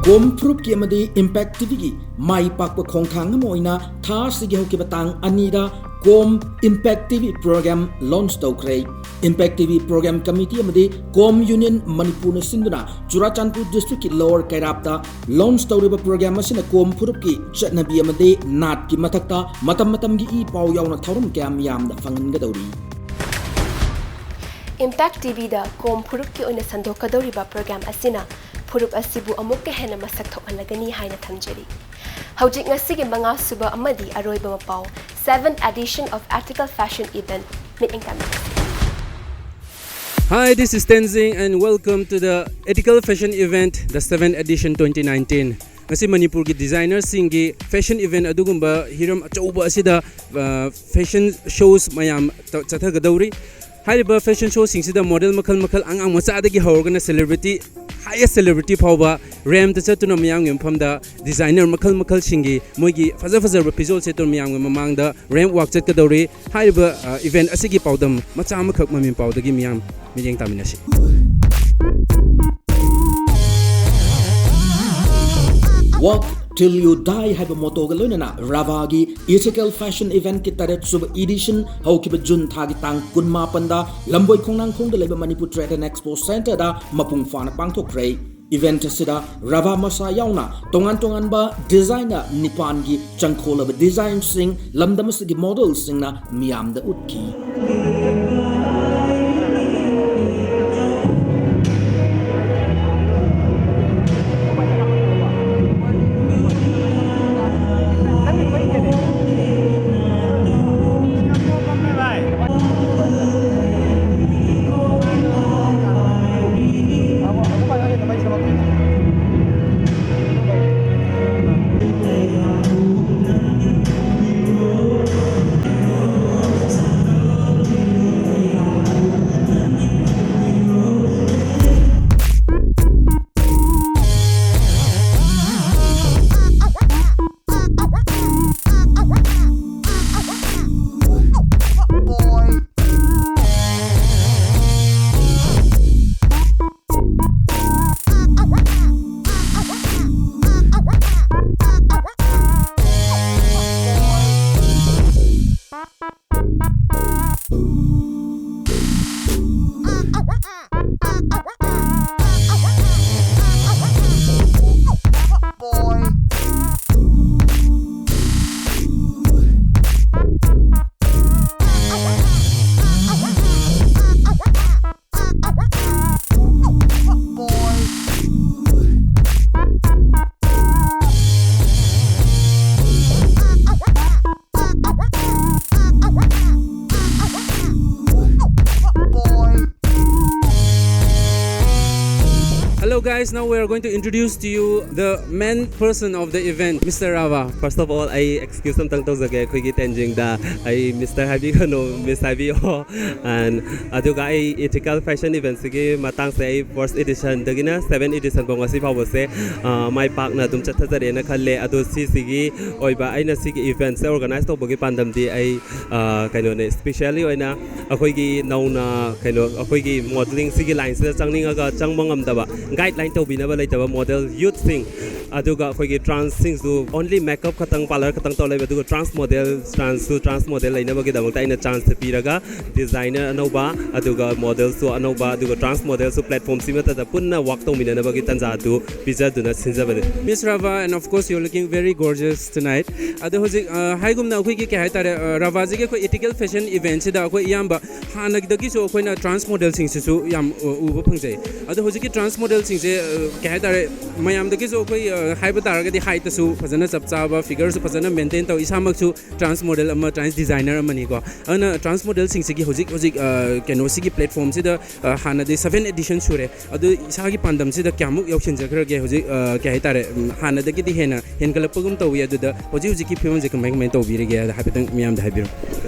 ꯀꯣꯝ ꯐꯨꯔꯨꯞꯀꯤ ꯑꯃꯗꯤ Impact ꯇꯤꯚꯤꯒꯤ ꯃꯥꯏ ꯄꯥꯛꯄ ꯈꯣꯡꯊꯥꯡ ꯑꯃ ꯑꯣꯏꯅ ꯊꯥ ꯑꯁꯤꯒꯤ ꯍꯧꯈꯤꯕ ꯇꯥꯡ ꯑꯅꯤꯗ ꯀꯣꯝ Impact ꯇꯤꯚꯤ program launch ꯇꯧꯈ꯭ꯔꯦ꯫ Impact ꯇꯤꯚꯤ program committee ꯑꯃꯗꯤ ꯀꯣꯝ Union ꯃꯅꯤꯄꯨꯔꯅ ꯁꯤꯟꯗꯨꯅ ꯆꯨꯔꯥꯆꯥꯟꯄꯨꯔ districtꯀꯤ Lower ꯀꯩꯔꯥꯞꯇ launch ꯇꯧꯔꯤꯕ program ꯑꯁꯤꯅ ꯀꯣꯝ ꯐꯨꯔꯨꯞꯀꯤ ꯆꯠꯅꯕꯤ ꯑꯃꯗꯤ ꯅꯥꯠꯀꯤ ꯃꯊꯛꯇ ꯃꯇꯝ ꯃꯇꯝꯒꯤ ꯏ ꯄꯥꯎ ꯌꯥꯎꯅ ꯊꯧꯔꯝ ꯀꯌꯥ ꯃꯤꯌꯥꯝꯗ ꯐꯪꯍꯟꯒꯗꯧꯔꯤ꯫ Impact ꯇꯤꯚꯤꯗ ꯀꯣꯝ ꯐꯨꯔꯨꯞꯀꯤ ꯑꯣꯏꯅ ꯁꯟꯗꯣꯛꯀꯗꯧꯔꯤꯕ program ꯑꯁꯤꯅ ꯐꯨꯔꯨꯞ ꯑꯁꯤꯕꯨ ꯑꯃꯨꯛꯀ ꯍꯦꯟꯅ ꯃꯁꯛ ꯊꯣꯛꯍꯜꯂꯒꯅꯤ ꯍꯥꯏꯅ ꯊꯝꯖꯔꯤ꯫ ꯍꯧꯖꯤꯛ ꯉꯁꯤꯒꯤ ꯃꯉꯥꯁꯨꯕ ꯑꯃꯗꯤ ꯑꯔꯣꯏꯕ ꯃꯄꯥꯎ, seventh edition of Ethical Fashion Event, ꯃꯤꯠꯌꯦꯡ ꯇꯥꯃꯤꯟꯅꯁꯤ꯫ Hi, this is Tenzing and welcome to the Ethical Fashion Event, the seventh edition twenty nineteen꯫ ꯉꯁꯤ ꯃꯅꯤꯄꯨꯔꯒꯤ designerꯁꯤꯡꯒꯤ fashion event ꯑꯗꯨꯒꯨꯝꯕ ꯍꯤꯔꯝ ꯑꯆꯧꯕ ꯑꯁꯤꯗ, ꯑ, fashion shows ꯃꯌꯥꯝ ꯇ-, ꯆꯠꯊꯒꯗꯧꯔꯤ꯫ ꯍꯥꯏꯔꯤꯕ fashion showꯁꯤꯡꯁꯤꯗ model ꯃꯈꯜ ꯃꯈꯜ, ꯑꯉꯥꯡ ꯃꯆꯥꯗꯒꯤ ꯍꯧꯔꯒꯅ celebrity, highest celebrity ꯐꯥꯎꯕ rampꯇ ꯆꯠꯇꯨꯅ ꯃꯤꯌꯥꯝꯒꯤ ꯃꯐꯝꯗ designer ꯃꯈꯜ ꯃꯈꯜꯁꯤꯡꯒꯤ ꯃꯣꯏꯒꯤ ꯐꯖ ꯐꯖꯔꯕ ꯐꯤꯖꯣꯜ ꯁꯦꯠꯇꯨꯅ ꯃꯤꯌꯥꯝꯒꯤ ꯃꯃꯥꯡꯗ ramp walk ꯆꯠꯀꯗꯧꯔꯤ꯫ ꯍꯥꯏꯔꯤꯕ, ꯑ, event ꯑꯁꯤꯒꯤ ꯄꯥꯎꯗꯝ ꯃꯆꯥ ꯑꯃꯈꯛ ꯃꯃꯤ ꯄꯥꯎꯗꯒꯤ ꯃꯤꯌꯥꯝ ꯃꯤꯠꯌꯦꯡ ꯇꯥꯃꯤꯟꯅꯁꯤ꯫ Walk Till You Die ꯍꯥꯏꯕ mottoꯒ ꯂꯣꯏꯅꯅ ꯔꯥꯚꯥꯒꯤ Ethical Fashion Eventꯀꯤ ꯇꯔꯦꯠ ꯁꯨꯕ edition ꯍꯧꯈꯤꯕ ꯖꯨꯟ ꯊꯥꯒꯤ ꯇꯥꯡ ꯀꯨꯟꯃꯥꯄꯟꯗ ꯂꯝꯕꯣꯏ ꯈꯣꯡꯅꯥꯡꯈꯣꯡꯗ ꯂꯩꯕ Manipur Trade and Expo Centreꯗ ꯃꯄꯨꯡ ꯐꯥꯅ ꯄꯥꯡꯊꯣꯛꯈ꯭ꯔꯦ꯫ Event ꯑꯁꯤꯗ ꯔꯥꯚꯥ ꯃꯁꯥ ꯌꯥꯎꯅ ꯇꯣꯉꯥꯟ ꯇꯣꯉꯥꯟꯕ designer ꯅꯤꯄꯥꯟꯒꯤ ꯆꯪꯈꯣꯜꯂꯕ designꯁꯤꯡ ꯂꯝꯗꯝ ꯑꯁꯤꯒꯤ modelꯁꯤꯡꯅ ꯃꯤꯌꯥꯝꯗ ꯎꯠꯈꯤ꯫ Hello guys, now we are going to introduce to you the main person of the event, Mister Rava. First of all, ꯑꯩ excuse ꯑꯝꯇꯪ ꯇꯧꯖꯒꯦ ꯑꯩꯈꯣꯏꯒꯤ ꯇꯦꯟꯖꯤꯡꯗ꯫ ꯑꯩ Mister ꯍꯥꯏꯕꯤꯒꯅꯨ, Miss ꯍꯥꯏꯕꯤꯌꯣ꯫ And ꯑꯗꯨꯒ ꯑꯩ Ethical Fashion Eventꯁꯤꯒꯤ ꯃꯇꯥꯡꯁꯦ ꯑꯩ first editionꯗꯒꯤꯅ seven edition ꯐꯥꯎ ꯉꯁꯤ ꯐꯥꯎꯕꯁꯦ, ꯑ, ꯃꯥꯏ ꯄꯥꯛꯅ ꯑꯗꯨꯝ ꯆꯠꯊꯖꯔꯦꯅ ꯈꯜꯂꯦ꯫ ꯑꯗꯣ ꯁꯤꯁꯤꯒꯤ ꯑꯣꯏꯕ ꯑꯩꯅ ꯁꯤꯒꯤ eventꯁꯦ organize ꯇꯧꯕꯒꯤ ꯄꯥꯟꯗꯝꯗꯤ ꯑꯩ, ꯑ, ꯀꯩꯅꯣꯅꯦ, specially ꯑꯣꯏꯅ ꯑꯩꯈꯣꯏꯒꯤ ꯅꯧꯅ ꯀꯩꯅꯣ ꯑꯩꯈꯣꯏꯒꯤ modelling ꯁꯤꯒꯤ lineꯁꯤꯗ ꯆꯪꯅꯤꯡꯉꯒ ꯆꯪꯕ ꯉꯝꯗꯕ, guideline ꯇꯧꯕꯤꯅꯕ ꯂꯩꯇꯕ model youthꯁꯤꯡ, ꯑꯗꯨꯒ ꯑꯩꯈꯣꯏꯒꯤ transꯁꯤꯡꯁꯨ only makeup ꯈꯛꯇꯪ, parlour ꯈꯛꯇꯪ ꯇꯧꯔ ꯂꯩꯕ, ꯑꯗꯨꯒ trans model, transꯁꯨ trans model ꯂꯩꯅꯕꯒꯤꯗꯃꯛꯇ ꯑꯩꯅ chance ꯄꯤꯔꯒ designer ꯑꯅꯧꯕ, ꯑꯗꯨꯒ modelꯁꯨ ꯑꯅꯧꯕ, ꯑꯗꯨꯒ trans modelꯁꯨ platformꯁꯤ ꯑꯃꯠꯇꯗ ꯄꯨꯟꯅ work ꯇꯧꯃꯤꯟꯅꯅꯕꯒꯤ ꯇꯥꯟꯖꯥ ꯑꯗꯨ ꯄꯤꯖꯗꯨꯅ ꯁꯤꯟꯖꯕꯅꯤ꯫ Miss Rava, and of course you're looking very gorgeous tonight. ꯑꯗꯣ ꯍꯧꯖꯤꯛ, ꯑ, ꯍꯥꯏꯒꯨꯝꯅ ꯑꯩꯈꯣꯏꯒꯤ ꯀꯩ ꯍꯥꯏꯇꯥꯔꯦ, ꯑ, Ravaꯁꯤꯒꯤ ꯑꯩꯈꯣꯏ Ethical Fashion Eventꯁꯤꯗ ꯑꯩꯈꯣꯏ ꯑꯌꯥꯝꯕ ꯍꯥꯟꯅꯗꯒꯤꯁꯨ ꯑꯩꯈꯣꯏꯅ trans modelꯁꯤꯡꯁꯤꯁꯨ ꯌꯥꯝ, ꯑ, ꯎꯕ ꯐꯪꯖꯩ꯫ ꯑꯗꯣ ꯍꯧꯖꯤꯛꯀꯤ trans modelꯁꯤꯡꯁꯦ, ꯑ, ꯀꯩ ꯍꯥꯏꯇꯥꯔꯦ, ꯃꯌꯥꯝꯗꯒꯤꯁꯨ ꯑꯩꯈꯣꯏ, ꯑ, ꯍꯥꯏꯕ ꯇꯥꯔꯒꯗꯤ heightꯇꯁꯨ ꯐꯖꯅ ꯆꯞ ꯆꯥꯕ, figureꯁꯨ ꯐꯖꯅ maintain ꯇꯧ, ꯏꯁꯥꯃꯛꯁꯨ trans model ꯑꯃ, trans designer ꯑꯃꯅꯤꯀꯣ꯫ ꯑꯗꯨꯅ trans modelꯁꯤꯡꯁꯤꯒꯤ ꯍꯧꯖꯤꯛ ꯍꯧꯖꯤꯛ, ꯑ, ꯀꯩꯅꯣꯁꯤꯒꯤ platformꯁꯤꯗ, ꯑ, ꯍꯥꯟꯅꯗꯤ seven edition ꯁꯨꯔꯦ꯫ ꯑꯗꯨ ꯏꯁꯥꯒꯤ ꯄꯥꯟꯗꯝꯁꯤꯗ ꯀꯌꯥꯃꯨꯛ ꯌꯧꯁꯤꯟꯖꯈ꯭ꯔꯒꯦ? ꯍꯧꯖꯤꯛ, ꯑ, ꯀꯩ ꯍꯥꯏꯇꯥꯔꯦ, ꯎꯝ, ꯍꯥꯟꯅꯗꯒꯤꯗꯤ ꯍꯦꯟꯅ ꯍꯦꯟꯒꯠꯂꯛꯄꯒꯨꯝ ꯇꯧꯋꯤ꯫ ꯑꯗꯨꯗ ꯍꯧꯖꯤꯛ ꯍꯧꯖꯤꯛꯀꯤ ꯐꯤꯕꯝꯁꯦ ꯀꯃꯥꯏ ꯀꯃꯥꯏꯅ ꯇꯧꯕꯤꯔꯤꯒꯦ ꯍꯥꯏꯗ ꯍꯥꯏꯐꯦꯠꯇꯪ ꯃꯤꯌꯥꯝꯗ ꯍꯥꯏꯕꯤꯔꯣ꯫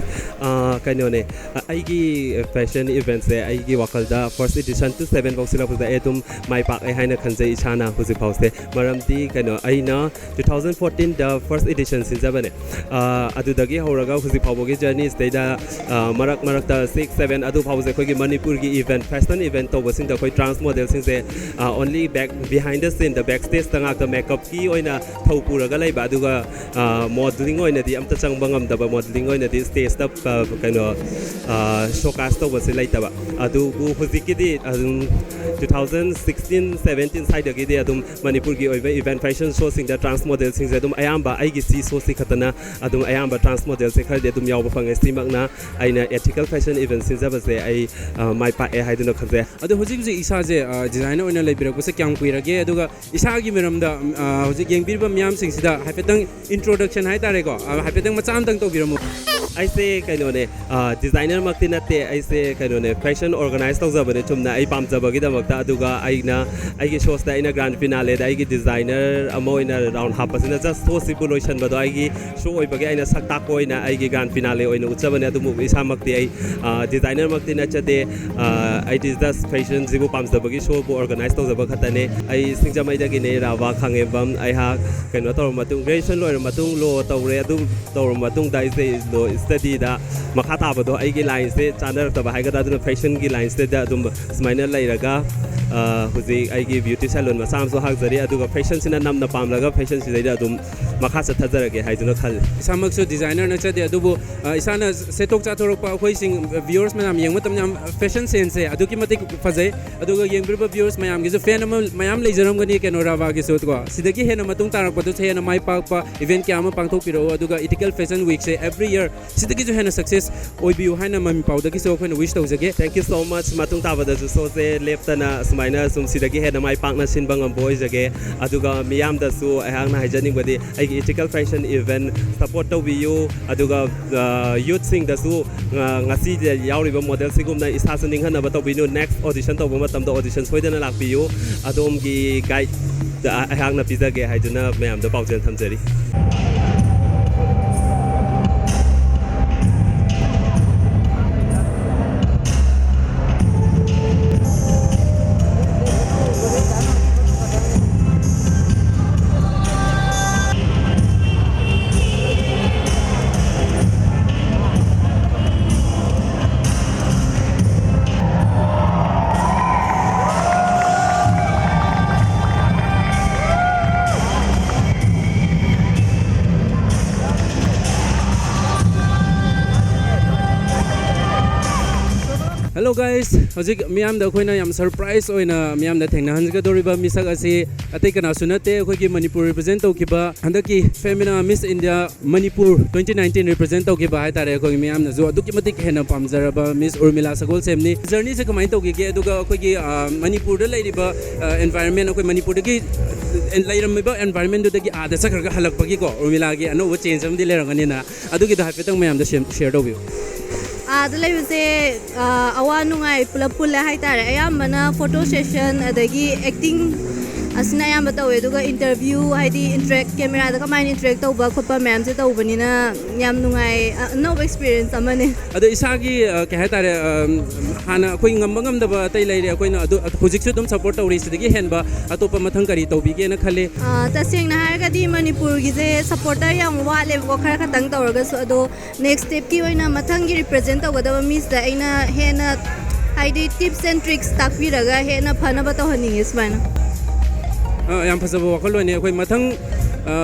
ꯑꯥ, ꯀꯩꯅꯣꯅꯦ, ꯑ, ꯑꯩꯒꯤ ꯐꯦꯁꯟ ꯏꯚꯦꯟꯠꯁꯦ ꯑꯩꯒꯤ ꯋꯥꯈꯜꯗ first edition to seven ꯐꯥꯎ ꯁꯤꯜꯂꯛꯄꯗ ꯑꯩ ꯑꯗꯨꯝ ꯃꯥꯏ ꯄꯥꯛꯑꯦ ꯍꯥꯏꯅ ꯈꯟꯖꯩ ꯏꯁꯥꯅ ꯍꯧꯖꯤꯛ ꯐꯥꯎꯁꯦ꯫ ꯃꯔꯝꯗꯤ ꯀꯩꯅꯣ, ꯑꯩꯅ two thousand fourteenꯗ first edition ꯁꯤꯟꯖꯕꯅꯦ꯫ ꯑꯥ, ꯑꯗꯨꯗꯒꯤ ꯍꯧꯔꯒ ꯍꯧꯖꯤꯛ ꯐꯥꯎꯕꯒꯤ journey ꯁꯤꯗꯩꯗ, ꯑꯥ, ꯃꯔꯛ ꯃꯔꯛꯇ six seven ꯑꯗꯨ ꯐꯥꯎꯕꯁꯦ ꯑꯩꯈꯣꯏꯒꯤ ꯃꯅꯤꯄꯨꯔꯒꯤ ꯏꯚꯦꯟꯠ, ꯐꯦꯁꯟ ꯏꯚꯦꯟꯠ ꯇꯧꯕꯁꯤꯡꯗ ꯑꯩꯈꯣꯏ ꯇ꯭ꯔꯥꯟꯁ ꯃꯣꯗꯦꯜꯁꯤꯡꯁꯦ, ah, only back, behind the sceneꯗ, ꯕꯦꯛ ꯁ꯭ꯇꯦꯖꯇ ꯉꯥꯛꯇ ꯃꯦꯀꯞꯀꯤ ꯑꯣꯏꯅ ꯊꯧ ꯄꯨꯔꯒ ꯂꯩꯕ, ꯑꯗꯨꯒ, ꯑꯥ, ꯃꯣꯗꯦꯂꯤꯡ ꯑꯣꯏꯅꯗꯤ ꯑꯝꯇ ꯆꯪꯕ ꯉꯝꯗꯕ, ꯃꯣꯗꯦꯂꯤꯡ ꯑꯣꯏꯅꯗꯤ ꯁ꯭ꯇꯦꯖꯇ, ꯑꯥ, ꯀꯩꯅꯣ, ꯑꯥ, ꯁꯣꯀꯥꯁ ꯇꯧꯕꯁꯦ ꯂꯩꯇꯕ꯫ ꯑꯗꯨꯕꯨ ꯍꯧꯖꯤꯛꯀꯤꯗꯤ ꯑꯗꯨꯝ two thousand sixteen seventeen ꯁ꯭ꯋꯥꯏꯗꯒꯤꯗꯤ ꯑꯗꯨꯝ ꯃꯅꯤꯄꯨꯔꯒꯤ ꯑꯣꯏꯕ ꯏꯚꯦꯟꯠ ꯐꯦꯁꯟ ꯁꯣꯁꯤꯡꯗ ꯇ꯭ꯔꯥꯟꯁ ꯃꯣꯗꯦꯜꯁꯤꯡꯁꯦ ꯑꯗꯨꯝ ꯑꯌꯥꯝꯕ, ꯑꯩꯒꯤ ꯁꯤ ꯁꯣꯁꯤ ꯈꯛꯇꯅ ꯑꯗꯨꯝ ꯑꯌꯥꯝꯕ ꯇ꯭ꯔꯥꯟꯁ ꯃꯣꯗꯦꯜꯁꯦ ꯈꯔꯗꯤ ꯑꯗꯨꯝ ꯌꯥꯎꯕ ꯐꯪꯉꯦ꯫ ꯁꯤꯃꯛꯅ ꯑꯩꯅ ethical fashion event ꯁꯤꯟꯖꯕꯁꯦ ꯑꯩ, ꯑ, ꯃꯥꯏ ꯄꯥꯛꯑꯦ ꯍꯥꯏꯗꯨꯅ ꯈꯟꯖꯩ꯫ ꯑꯗꯣ ꯍꯧꯖꯤꯛ ꯍꯧꯖꯤꯛ ꯏꯁꯥꯁꯦ, ꯑ, ꯗꯤꯖꯥꯏꯅꯔ ꯑꯣꯏꯅ ꯂꯩꯕꯤꯔꯛꯄꯁꯦ ꯀꯌꯥꯝ ꯀꯨꯏꯔꯒꯦ? ꯑꯗꯨꯒ ꯏꯁꯥꯒꯤ ꯃꯔꯝꯗ, ꯑ, ꯍꯧꯖꯤꯛ ꯌꯦꯡꯕꯤꯔꯤꯕ ꯃꯤꯌꯥꯝꯁꯤꯡꯁꯤꯗ ꯍꯥꯏꯐꯦꯠꯇꯪ introduction ꯍꯥꯏꯇꯥꯔꯦꯀꯣ, ꯑ, ꯍꯥꯏꯐꯦꯠꯇꯪ ꯃꯆꯥ ꯑꯝꯇꯪ ꯇꯧꯕꯤꯔꯝꯃꯨ꯫ ꯑꯩꯁꯦ ꯀꯩꯅꯣꯅꯦ, ꯑ, ꯗꯤꯖꯥꯏꯅꯔꯃꯛꯇꯤ ꯅꯠꯇꯦ, ꯑꯩꯁꯦ ꯀꯩꯅꯣꯅꯦ, ꯐꯦꯁꯟ ꯑꯣꯔꯒꯅꯥꯏꯖ ꯇꯧꯖꯕꯅꯦ ꯆꯨꯝꯅ ꯑꯩ ꯄꯥꯝꯖꯕꯒꯤꯗꯃꯛꯇ꯫ ꯑꯗꯨꯒ ꯑꯩꯅ ꯑꯩꯒꯤ ꯁꯣꯁꯇ ꯑꯩꯅ ꯒ꯭ꯔꯥꯟ ꯐꯤꯅꯥꯂꯦꯗ ꯑꯩꯒꯤ ꯗꯤꯖꯥꯏꯅꯔ ꯑꯃ ꯑꯣꯏꯅ ꯔꯥꯎꯟ ꯍꯥꯞꯄꯁꯤꯅ just ꯁꯣꯁꯤꯕꯨ ꯂꯣꯏꯁꯟꯕꯗꯣ ꯑꯩꯒꯤ ꯁꯣ ꯑꯣꯏꯕꯒꯤ ꯑꯩꯅ ꯁꯛ ꯇꯥꯛꯄ ꯑꯣꯏꯅ ꯑꯩꯒꯤ ꯒ꯭ꯔꯥꯟ ꯐꯤꯅꯥꯂꯦ ꯑꯣꯏꯅ ꯎꯠꯆꯕꯅꯦ꯫ ꯑꯗꯨꯕꯨ ꯏꯁꯥꯃꯛꯇꯤ ꯑꯩ, ꯑ, ꯗꯤꯖꯥꯏꯅꯔꯃꯛꯇꯤ ꯅꯠꯆꯗꯦ꯫ ꯑ, ꯑꯩꯗꯤ just ꯐꯦꯁꯟꯁꯤꯕꯨ ꯄꯥꯝꯖꯕꯒꯤ ꯁꯣꯕꯨ ꯑꯣꯔꯒꯅꯥꯏꯖ ꯇꯧꯖꯕ ꯈꯛꯇꯅꯦ꯫ ꯑꯩ ꯁꯤꯡꯖꯃꯩꯗꯒꯤꯅꯦ, ꯔꯥꯚꯥ ꯈꯥꯉꯦꯝꯕꯝ꯫ ꯑꯩꯍꯥꯛ ꯀꯩꯅꯣ ꯇꯧꯔꯕ ꯃꯇꯨꯡ, ꯒ꯭ꯔꯦꯖꯨꯑꯦꯁꯟ ꯂꯣꯏꯔꯕ ꯃꯇꯨꯡ ꯂꯣ ꯇꯧꯔꯕ ꯃꯇꯨꯡꯗ ꯑꯩꯁꯦ ꯂꯣ ꯁ꯭ꯇꯗꯤꯗ ꯃꯈꯥ ꯇꯥꯕꯗꯣ ꯑꯩꯒꯤ ꯂꯥꯏꯟꯁꯦ ꯆꯥꯅꯔꯛꯇꯕ ꯍꯥꯏꯒꯗ꯭ꯔꯥ, ꯑꯗꯨꯅ ꯐꯦꯁꯟꯒꯤ ꯂꯥꯏꯟꯁꯤꯗ ꯑꯗꯨꯝ ꯁꯨꯃꯥꯏꯅ ꯂꯩꯔꯒ, ꯑ, ꯍꯧꯖꯤꯛ ꯑꯩꯒꯤ ꯕ꯭ꯌꯨꯇꯤ ꯁꯦꯂꯣꯟ ꯃꯆꯥ ꯑꯃꯁꯨ ꯍꯥꯡꯖꯔꯤ꯫ ꯑꯗꯨꯒ ꯐꯦꯁꯟꯁꯤꯅ ꯅꯝꯅ ꯄꯥꯝꯂꯒ ꯐꯦꯁꯟꯁꯤꯗꯩꯗ ꯑꯗꯨꯝ ꯃꯈꯥ ꯆꯠꯊꯖꯔꯒꯦ ꯍꯥꯏꯗꯨꯅ ꯈꯜꯂꯤ꯫ ꯏꯁꯥꯃꯛꯁꯨ ꯗꯤꯖꯥꯏꯅꯔ ꯅꯠꯆꯗꯦ, ꯑꯗꯨꯕꯨ, ꯑ, ꯏꯁꯥꯅ ꯁꯦꯠꯊꯣꯛ ꯆꯥꯊꯣꯔꯛꯄ ꯑꯩꯈꯣꯏꯁꯤꯡ ꯚ꯭ꯌꯨꯋꯔꯁ ꯃꯌꯥꯝ ꯌꯦꯡꯕ ꯃꯇꯝꯗ ꯌꯥꯝ ꯐꯦꯁꯟ ꯁꯦꯟꯁꯁꯦ ꯑꯗꯨꯛꯀꯤ ꯃꯇꯤꯛ ꯐꯖꯩ꯫ ꯑꯗꯨꯒ ꯌꯦꯡꯕꯤꯔꯤꯕ ꯚ꯭ꯌꯨꯋꯔꯁ ꯃꯌꯥꯝꯒꯤꯁꯨ ꯐꯦꯟ ꯑꯃ ꯃꯌꯥꯝ ꯂꯩꯖꯔꯝꯒꯅꯤ ꯀꯩꯅꯣ ꯔꯥꯚꯥꯒꯤꯁꯨ ꯀꯣ꯫ ꯁꯤꯗꯒꯤ ꯍꯦꯟꯅ ꯃꯇꯨꯡ ꯇꯥꯔꯛꯄꯗꯁꯨ ꯍꯦꯟꯅ ꯃꯥꯏ ꯄꯥꯛꯄ ꯏꯚꯦꯟꯠ ꯀꯌꯥ ꯑꯃ ꯄꯥꯡꯊꯣꯛꯄꯤꯔꯛꯎ꯫ ꯑꯗꯨꯒ Ethical Fashion Weekꯁꯦ every year ꯁꯤꯗꯒꯤꯁꯨ ꯍꯦꯟꯅ ꯁꯛꯁꯦꯁ ꯑꯣꯏꯕꯤꯌꯨ ꯍꯥꯏꯅ ꯃꯃꯤ ꯄꯥꯎꯗꯒꯤꯁꯨ ꯑꯩꯈꯣꯏꯅ ꯋꯤꯁ ꯇꯧꯖꯒꯦ꯫ Thank you so much꯫ ꯃꯇꯨꯡ ꯇꯥꯕꯗꯁꯨ ꯁꯣꯁꯦ ꯂꯦꯞꯇꯅ ꯁꯨꯃꯥꯏꯅ ꯁꯨꯝ ꯁꯤꯗꯒꯤ ꯍꯦꯟꯅ ꯃꯥꯏ ꯄꯥꯛꯅ ꯁꯤꯟꯕ ꯉꯝꯕ ꯑꯣꯏꯖꯒꯦ꯫ ꯑꯗꯨꯒ ꯃꯤꯌꯥꯝꯗꯁꯨ ꯑꯩꯍꯥꯛꯅ ꯍꯥꯏꯖꯅꯤꯡꯕꯗꯤ ꯑꯩꯒꯤ Ethical Fashion event support ꯇꯧꯕꯤꯌꯨ꯫ ꯑꯗꯨꯒ, ꯑ, ꯌꯨꯠꯁꯤꯡꯗꯁꯨ, ꯑ, ꯉꯁꯤꯗ ꯌꯥꯎꯔꯤꯕ ꯃꯣꯗꯦꯜꯁꯤꯒꯨꯝꯅ ꯏꯁꯥꯁꯨ ꯅꯤꯡꯍꯟꯅꯕ ꯇꯧꯕꯤꯅꯨ꯫ Next audition ꯇꯧꯕ ꯃꯇꯝꯗ audition ꯁꯣꯏꯗꯅ ꯂꯥꯛꯄꯤꯌꯨ꯫ ꯑꯗꯣꯝꯒꯤ ꯒꯥꯏꯗ ꯑꯩꯍꯥꯛꯅ ꯄꯤꯖꯒꯦ ꯍꯥꯏꯗꯨꯅ ꯃꯌꯥꯝꯗ ꯄꯥꯎꯖꯦꯜ ꯊꯝꯖꯔꯤ꯫ Hello guys, ꯍꯧꯖꯤꯛ ꯃꯤꯌꯥꯝꯗ ꯑꯩꯈꯣꯏꯅ ꯌꯥꯝ surprise ꯑꯣꯏꯅ ꯃꯤꯌꯥꯝꯗ ꯊꯦꯡꯅꯍꯟꯒꯗꯧꯔꯤꯕ ꯃꯤꯁꯛ ꯑꯁꯤ ꯑꯇꯩ ꯀꯅꯥꯁꯨ ꯅꯠꯇꯦ, ꯑꯩꯈꯣꯏꯒꯤ ꯃꯅꯤꯄꯨꯔ represent ꯇꯧꯈꯤꯕ ꯍꯟꯗꯛꯀꯤ Femina Miss India Manipur twenty nineteen represent ꯇꯧꯈꯤꯕ ꯍꯥꯏꯇꯥꯔꯦ꯫ ꯑꯩꯈꯣꯏꯒꯤ ꯃꯤꯌꯥꯝꯅꯁꯨ ꯑꯗꯨꯛꯀꯤ ꯃꯇꯤꯛ ꯍꯦꯟꯅ ꯄꯥꯝꯖꯔꯕ Miss ꯎꯔꯃꯤꯂꯥ ꯁꯒꯣꯜꯁꯦꯝꯅꯤ꯫ Journey ꯁꯦ ꯀꯃꯥꯏꯅ ꯇꯧꯈꯤꯒꯦ? ꯑꯗꯨꯒ ꯑꯩꯈꯣꯏꯒꯤ, ꯑ, ꯃꯅꯤꯄꯨꯔꯗ ꯂꯩꯔꯤꯕ, ꯑ, environment, ꯑꯩꯈꯣꯏ ꯃꯅꯤꯄꯨꯔꯗꯒꯤ, ꯑ, ꯂꯩꯔꯝꯃꯤꯕ environment ꯗꯨꯗꯒꯤ ꯑꯥꯗ ꯆꯠꯈ꯭ꯔꯒ ꯍꯜꯂꯛꯄꯒꯤꯀꯣ, ꯎꯔꯃꯤꯂꯥꯒꯤ ꯑꯅꯧꯕ change ꯑꯃꯗꯤ ꯂꯩꯔꯝꯒꯅꯤꯅ, ꯑꯗꯨꯒꯤꯗꯣ ꯍꯥꯏꯐꯦꯠꯇꯪ ꯃꯌꯥꯝꯗ share, share ꯇꯧꯕꯤꯌꯨ꯫ ꯑꯥꯗ ꯂꯩꯕꯁꯦ, ꯑ, ꯑꯋꯥ ꯅꯨꯡꯉꯥꯏ ꯄꯨꯂꯞ ꯄꯨꯜꯂꯦ ꯍꯥꯏꯇꯥꯔꯦ꯫ ꯑꯌꯥꯝꯕꯅ photo session ꯑꯗꯒꯤ acting ꯑꯁꯤꯅ ꯑꯌꯥꯝꯕ ꯇꯧꯋꯦ, ꯑꯗꯨꯒ interview, ꯍꯥꯏꯗꯤ interact, camera ꯗ ꯀꯃꯥꯏꯅ interact ꯇꯧꯕ ꯈꯣꯠꯄ ꯃꯌꯥꯝꯁꯦ ꯇꯧꯕꯅꯤꯅ ꯌꯥꯝ ꯅꯨꯡꯉꯥꯏ, ꯑ, ꯑꯅꯧꯕ experience ꯑꯃꯅꯦ꯫ ꯑꯗꯣ ꯏꯁꯥꯒꯤ, ꯑ, ꯀꯩ ꯍꯥꯏꯇꯥꯔꯦ, ꯑ, ꯍꯥꯟꯅ ꯑꯩꯈꯣꯏ ꯉꯝꯕ ꯉꯝꯗꯕ ꯑꯇꯩ ꯂꯩꯔꯦ, ꯑꯩꯈꯣꯏꯅ ꯑꯗꯨ ꯍꯧꯖꯤꯛꯁꯨ ꯑꯗꯨꯝ support ꯇꯧꯔꯤ꯫ ꯁꯤꯗꯒꯤ ꯍꯦꯟꯕ ꯑꯇꯣꯞꯄ ꯃꯊꯪ ꯀꯔꯤ ꯇꯧꯕꯤꯒꯦꯅ ꯈꯜꯂꯤ? ꯑ, ꯇꯁꯦꯡꯅ ꯍꯥꯏꯔꯒꯗꯤ ꯃꯅꯤꯄꯨꯔꯒꯤꯁꯦ supporter ꯌꯥꯝ ꯋꯥꯠꯂꯦꯕꯀꯣ, ꯈꯔ ꯈꯇꯪ ꯇꯧꯔꯒꯁꯨ꯫ ꯑꯗꯣ next step ꯀꯤ ꯑꯣꯏꯅ ꯃꯊꯪꯒꯤ represent ꯇꯧꯒꯗꯕ Miss ꯇ ꯑꯩꯅ ꯍꯦꯟꯅ, ꯍꯥꯏꯗꯤ, tips and tricks ꯇꯥꯛꯄꯤꯔꯒ ꯍꯦꯟꯅ ꯐꯅꯕ ꯇꯧꯍꯟꯅꯤꯡꯉꯦ ꯁꯨꯃꯥꯏꯅ꯫ ꯑ, ꯌꯥꯝ ꯐꯖꯕ ꯋꯥꯈꯜꯂꯣꯟꯅꯤ꯫ ꯑꯩꯈꯣꯏ ꯃꯊꯪ, ꯑ,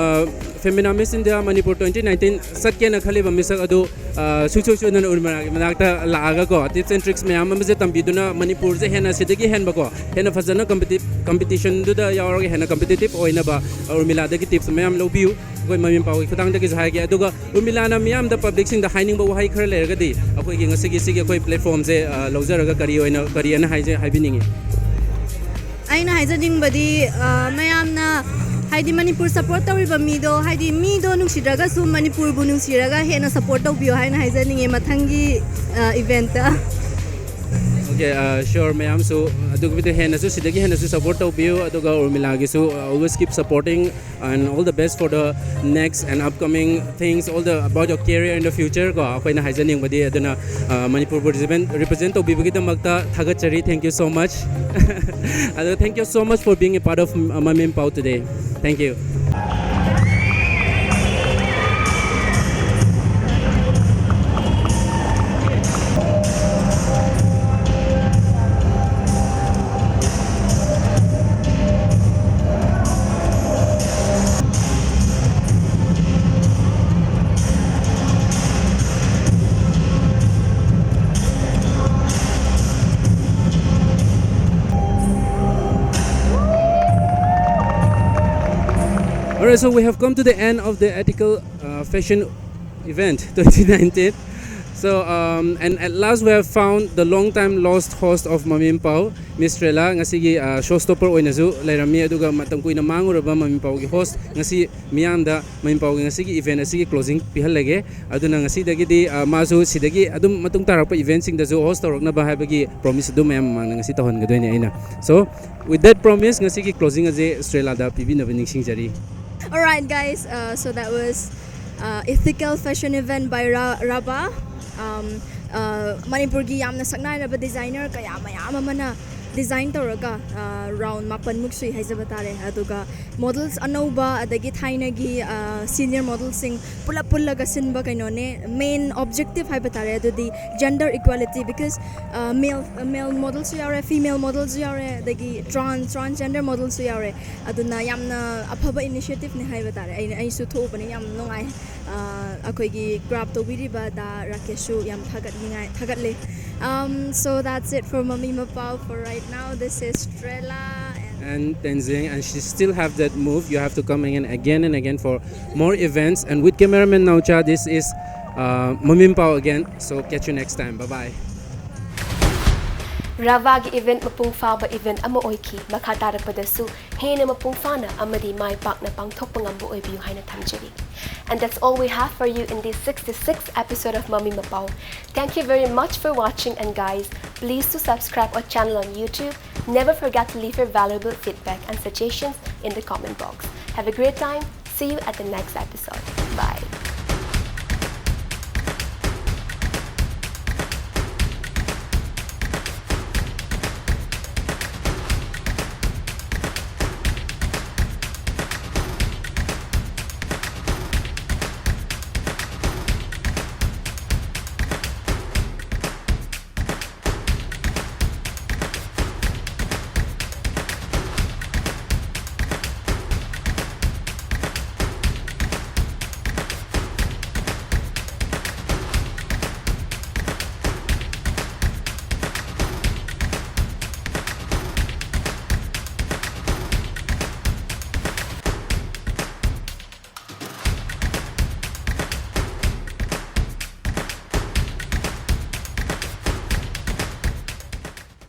Femina Miss India Manipur twenty nineteen ꯆꯠꯀꯦꯅ ꯈꯜꯂꯤꯕ ꯃꯤꯁꯛ ꯑꯗꯨ, ꯑ, ꯁꯨꯡꯁꯣꯏ ꯁꯣꯏꯗꯅ ꯎꯔꯃꯤꯂꯥꯒꯤ ꯃꯅꯥꯛꯇ ꯂꯥꯛꯑꯒꯀꯣ, tips and tricks ꯃꯌꯥꯝ ꯑꯃꯁꯦ ꯇꯝꯕꯤꯗꯨꯅ ꯃꯅꯤꯄꯨꯔꯁꯦ ꯍꯦꯟꯅ ꯁꯤꯗꯒꯤ ꯍꯦꯟꯕꯀꯣ, ꯍꯦꯟꯅ ꯐꯖꯅ competi-, competition ꯗꯨꯗ ꯌꯥꯎꯔꯒ ꯍꯦꯟꯅ competitive ꯑꯣꯏꯅꯕ, ꯑ, ꯎꯔꯃꯤꯂꯥꯗꯒꯤ tips ꯃꯌꯥꯝ ꯂꯧꯕꯤꯌꯨ꯫ ꯑꯩꯈꯣꯏ ꯃꯃꯤ ꯃꯄꯥꯒꯤ ꯈꯨꯊꯥꯡꯗꯒꯤꯁꯨ ꯍꯥꯏꯒꯦ꯫ ꯑꯗꯨꯒ ꯎꯔꯃꯤꯂꯥꯅ ꯃꯤꯌꯥꯝꯗ, public ꯁꯤꯡꯗ ꯍꯥꯏꯅꯤꯡꯕ ꯋꯥꯍꯩ ꯈꯔ ꯂꯩꯔꯒꯗꯤ ꯑꯩꯈꯣꯏꯒꯤ ꯉꯁꯤꯒꯤ ꯁꯤꯒꯤ ꯑꯩꯈꯣꯏ platform ꯁꯦ, ꯑ, ꯂꯧꯖꯔꯒ ꯀꯔꯤ ꯑꯣꯏꯅ, ꯀꯔꯤ ꯑꯅ ꯍꯥꯏꯖ-, ꯍꯥꯏꯕꯤꯅꯤꯡꯉꯤ? ꯑꯩꯅ ꯍꯥꯏꯖꯅꯤꯡꯕꯗꯤ, ꯑ, ꯃꯌꯥꯝꯅ, ꯍꯥꯏꯗꯤ, ꯃꯅꯤꯄꯨꯔ support ꯇꯧꯔꯤꯕ ꯃꯤꯗꯣ, ꯍꯥꯏꯗꯤ, ꯃꯤꯗꯣ ꯅꯨꯡꯁꯤꯗ꯭ꯔꯒꯁꯨ ꯃꯅꯤꯄꯨꯔꯕꯨ ꯅꯨꯡꯁꯤꯔꯒ ꯍꯦꯟꯅ support ꯇꯧꯕꯤꯌꯣ ꯍꯥꯏꯅ ꯍꯥꯏꯖꯅꯤꯡꯉꯦ ꯃꯊꯪꯒꯤ, ꯑ, event ꯇ꯫ Okay, uh, sure, ꯃꯌꯥꯝꯁꯨ ꯑꯗꯨꯒꯤꯗꯤ ꯍꯦꯟꯅꯁꯨ, ꯁꯤꯗꯒꯤ ꯍꯦꯟꯅꯁꯨ support ꯇꯧꯕꯤꯌꯨ, ꯑꯗꯨꯒ ꯎꯔꯃꯤꯂꯥꯒꯤꯁꯨ, uh, always keep supporting and all the best for the next and upcoming things, all the, about your career in the future ꯀꯣ, ꯑꯩꯈꯣꯏꯅ ꯍꯥꯏꯖꯅꯤꯡꯕꯗꯤ꯫ ꯑꯗꯨꯅ, uh, ꯃꯅꯤꯄꯨꯔꯕꯨ represent, represent ꯇꯧꯕꯤꯕꯒꯤꯗꯃꯛꯇ ꯊꯥꯒꯠꯆꯔꯤ꯫ Thank you so much. ꯑꯗꯣ, thank you so much for being a part of, uh, ꯃꯃꯤ ꯃꯄꯥ today. Thank you. So we have come to the end of the ethical uh, fashion event twenty nineteen. So um, and at last we have found the long time lost host of Maminpao, Miss Strela. ꯉꯁꯤꯒꯤ uh, show stopper ꯑꯣꯏꯅꯁꯨ ꯂꯩꯔꯝꯃꯤ, ꯑꯗꯨꯒ ꯃꯇꯝ ꯀꯨꯏꯅ ꯃꯥꯡꯉꯨꯔꯕ Maminpaoꯒꯤ host ꯉꯁꯤ ꯃꯤꯌꯥꯝꯗ Maminpaoꯒꯤ ꯉꯁꯤꯒꯤ event ꯑꯁꯤꯒꯤ closing ꯄꯤꯍꯜꯂꯒꯦ꯫ ꯑꯗꯨꯅ ꯉꯁꯤꯗꯒꯤꯗꯤ uh, ꯃꯥꯁꯨ ꯁꯤꯗꯒꯤ ꯑꯗꯨꯝ ꯃꯇꯨꯡ ꯇꯥꯔꯛꯄ eventꯁꯤꯡꯗꯁꯨ host ꯇꯧꯔꯛꯅꯕ ꯍꯥꯏꯕꯒꯤ promise ꯑꯗꯨ ꯃꯌꯥꯝ ꯃꯃꯥꯡꯗ ꯉꯁꯤ ꯇꯧꯍꯟꯒꯗꯣꯏꯅꯦ ꯑꯩꯅ꯫ So with that promise, ꯉꯁꯤꯒꯤ closing ꯑꯁꯤ Strelaꯗ ꯄꯤꯕꯤꯅꯕ ꯅꯤꯡꯁꯤꯡꯖꯔꯤ꯫ Alright, guys, uh, so that was uh, ethical fashion event by Ra- Rava. Um, uh, ꯃꯅꯤꯄꯨꯔꯒꯤ ꯌꯥꯝꯅ ꯁꯛꯅꯥꯏꯔꯕ designer ꯀꯌꯥ ꯃꯌꯥꯝ ꯑꯃꯅ design ꯇꯧꯔꯒ uh, round ꯃꯥꯄꯟꯃꯨꯛ ꯁꯨꯏ ꯍꯥꯏꯖꯕ ꯇꯥꯔꯦ꯫ ꯑꯗꯨꯒ models ꯑꯅꯧꯕ ꯑꯗꯒꯤ ꯊꯥꯏꯅꯒꯤ uh, senior modelꯁꯤꯡ ꯄꯨꯂꯞ ꯄꯨꯜꯂꯒ ꯁꯤꯟꯕ ꯀꯩꯅꯣꯅꯦ꯫ Main objective ꯍꯥꯏꯕ ꯇꯥꯔꯦ ꯑꯗꯨꯗꯤ gender equality, because uh, male male modelꯁꯨ ꯌꯥꯎꯔꯦ, female modelꯁꯨ ꯌꯥꯎꯔꯦ, ꯑꯗꯒꯤ trans transgender modelꯁꯨ ꯌꯥꯎꯔꯦ꯫ ꯑꯗꯨꯅ ꯌꯥꯝꯅ ꯑꯐꯕ initiativeꯅꯦ ꯍꯥꯏꯕ ꯇꯥꯔꯦ꯫ ꯑꯩꯅ ꯑꯩꯁꯨ ꯊꯣꯛꯎꯕꯅꯤ, ꯌꯥꯝ ꯅꯨꯡꯉꯥꯏ꯫ ꯑ, ꯑꯩꯈꯣꯏꯒꯤ grab ꯇꯧꯕꯤꯔꯤꯕ ꯗꯥ ꯔꯥꯀꯦꯁꯁꯨ ꯌꯥꯝ ꯊꯥꯒꯠꯅꯤꯡꯉꯥꯏ ꯊꯥꯒꯠꯂꯤ꯫ Um, so that's it for Mami Mapao for right now. This is Strela and And Tenzing, and she still have that move. You have to come again, again and again for more events. And with cameraman Naucha, this is uh, Maminpao again. So catch you next time. Bye bye. ꯔꯥꯚꯥꯒꯤ event ꯃꯄꯨꯡ ꯐꯥꯕ event ꯑꯃ ꯑꯣꯏꯈꯤ꯫ ꯃꯈꯥ ꯇꯥꯔꯛꯄꯗꯁꯨ ꯍꯦꯟꯅ ꯃꯄꯨꯡ ꯐꯥꯅ ꯑꯃꯗꯤ ꯃꯥꯏ ꯄꯥꯛꯅ ꯄꯥꯡꯊꯣꯛꯄ ꯉꯝꯕ ꯑꯣꯏꯕꯤꯌꯨ ꯍꯥꯏꯅ ꯊꯝꯖꯔꯤ꯫ And that's all we have for you in this sixty-sixth episode of Mami Mapao. Thank you very much for watching, and guys, please to subscribe our channel on YouTube. Never forget to leave your valuable feedback and suggestions in the comment box. Have a great time. See you at the next episode. Bye.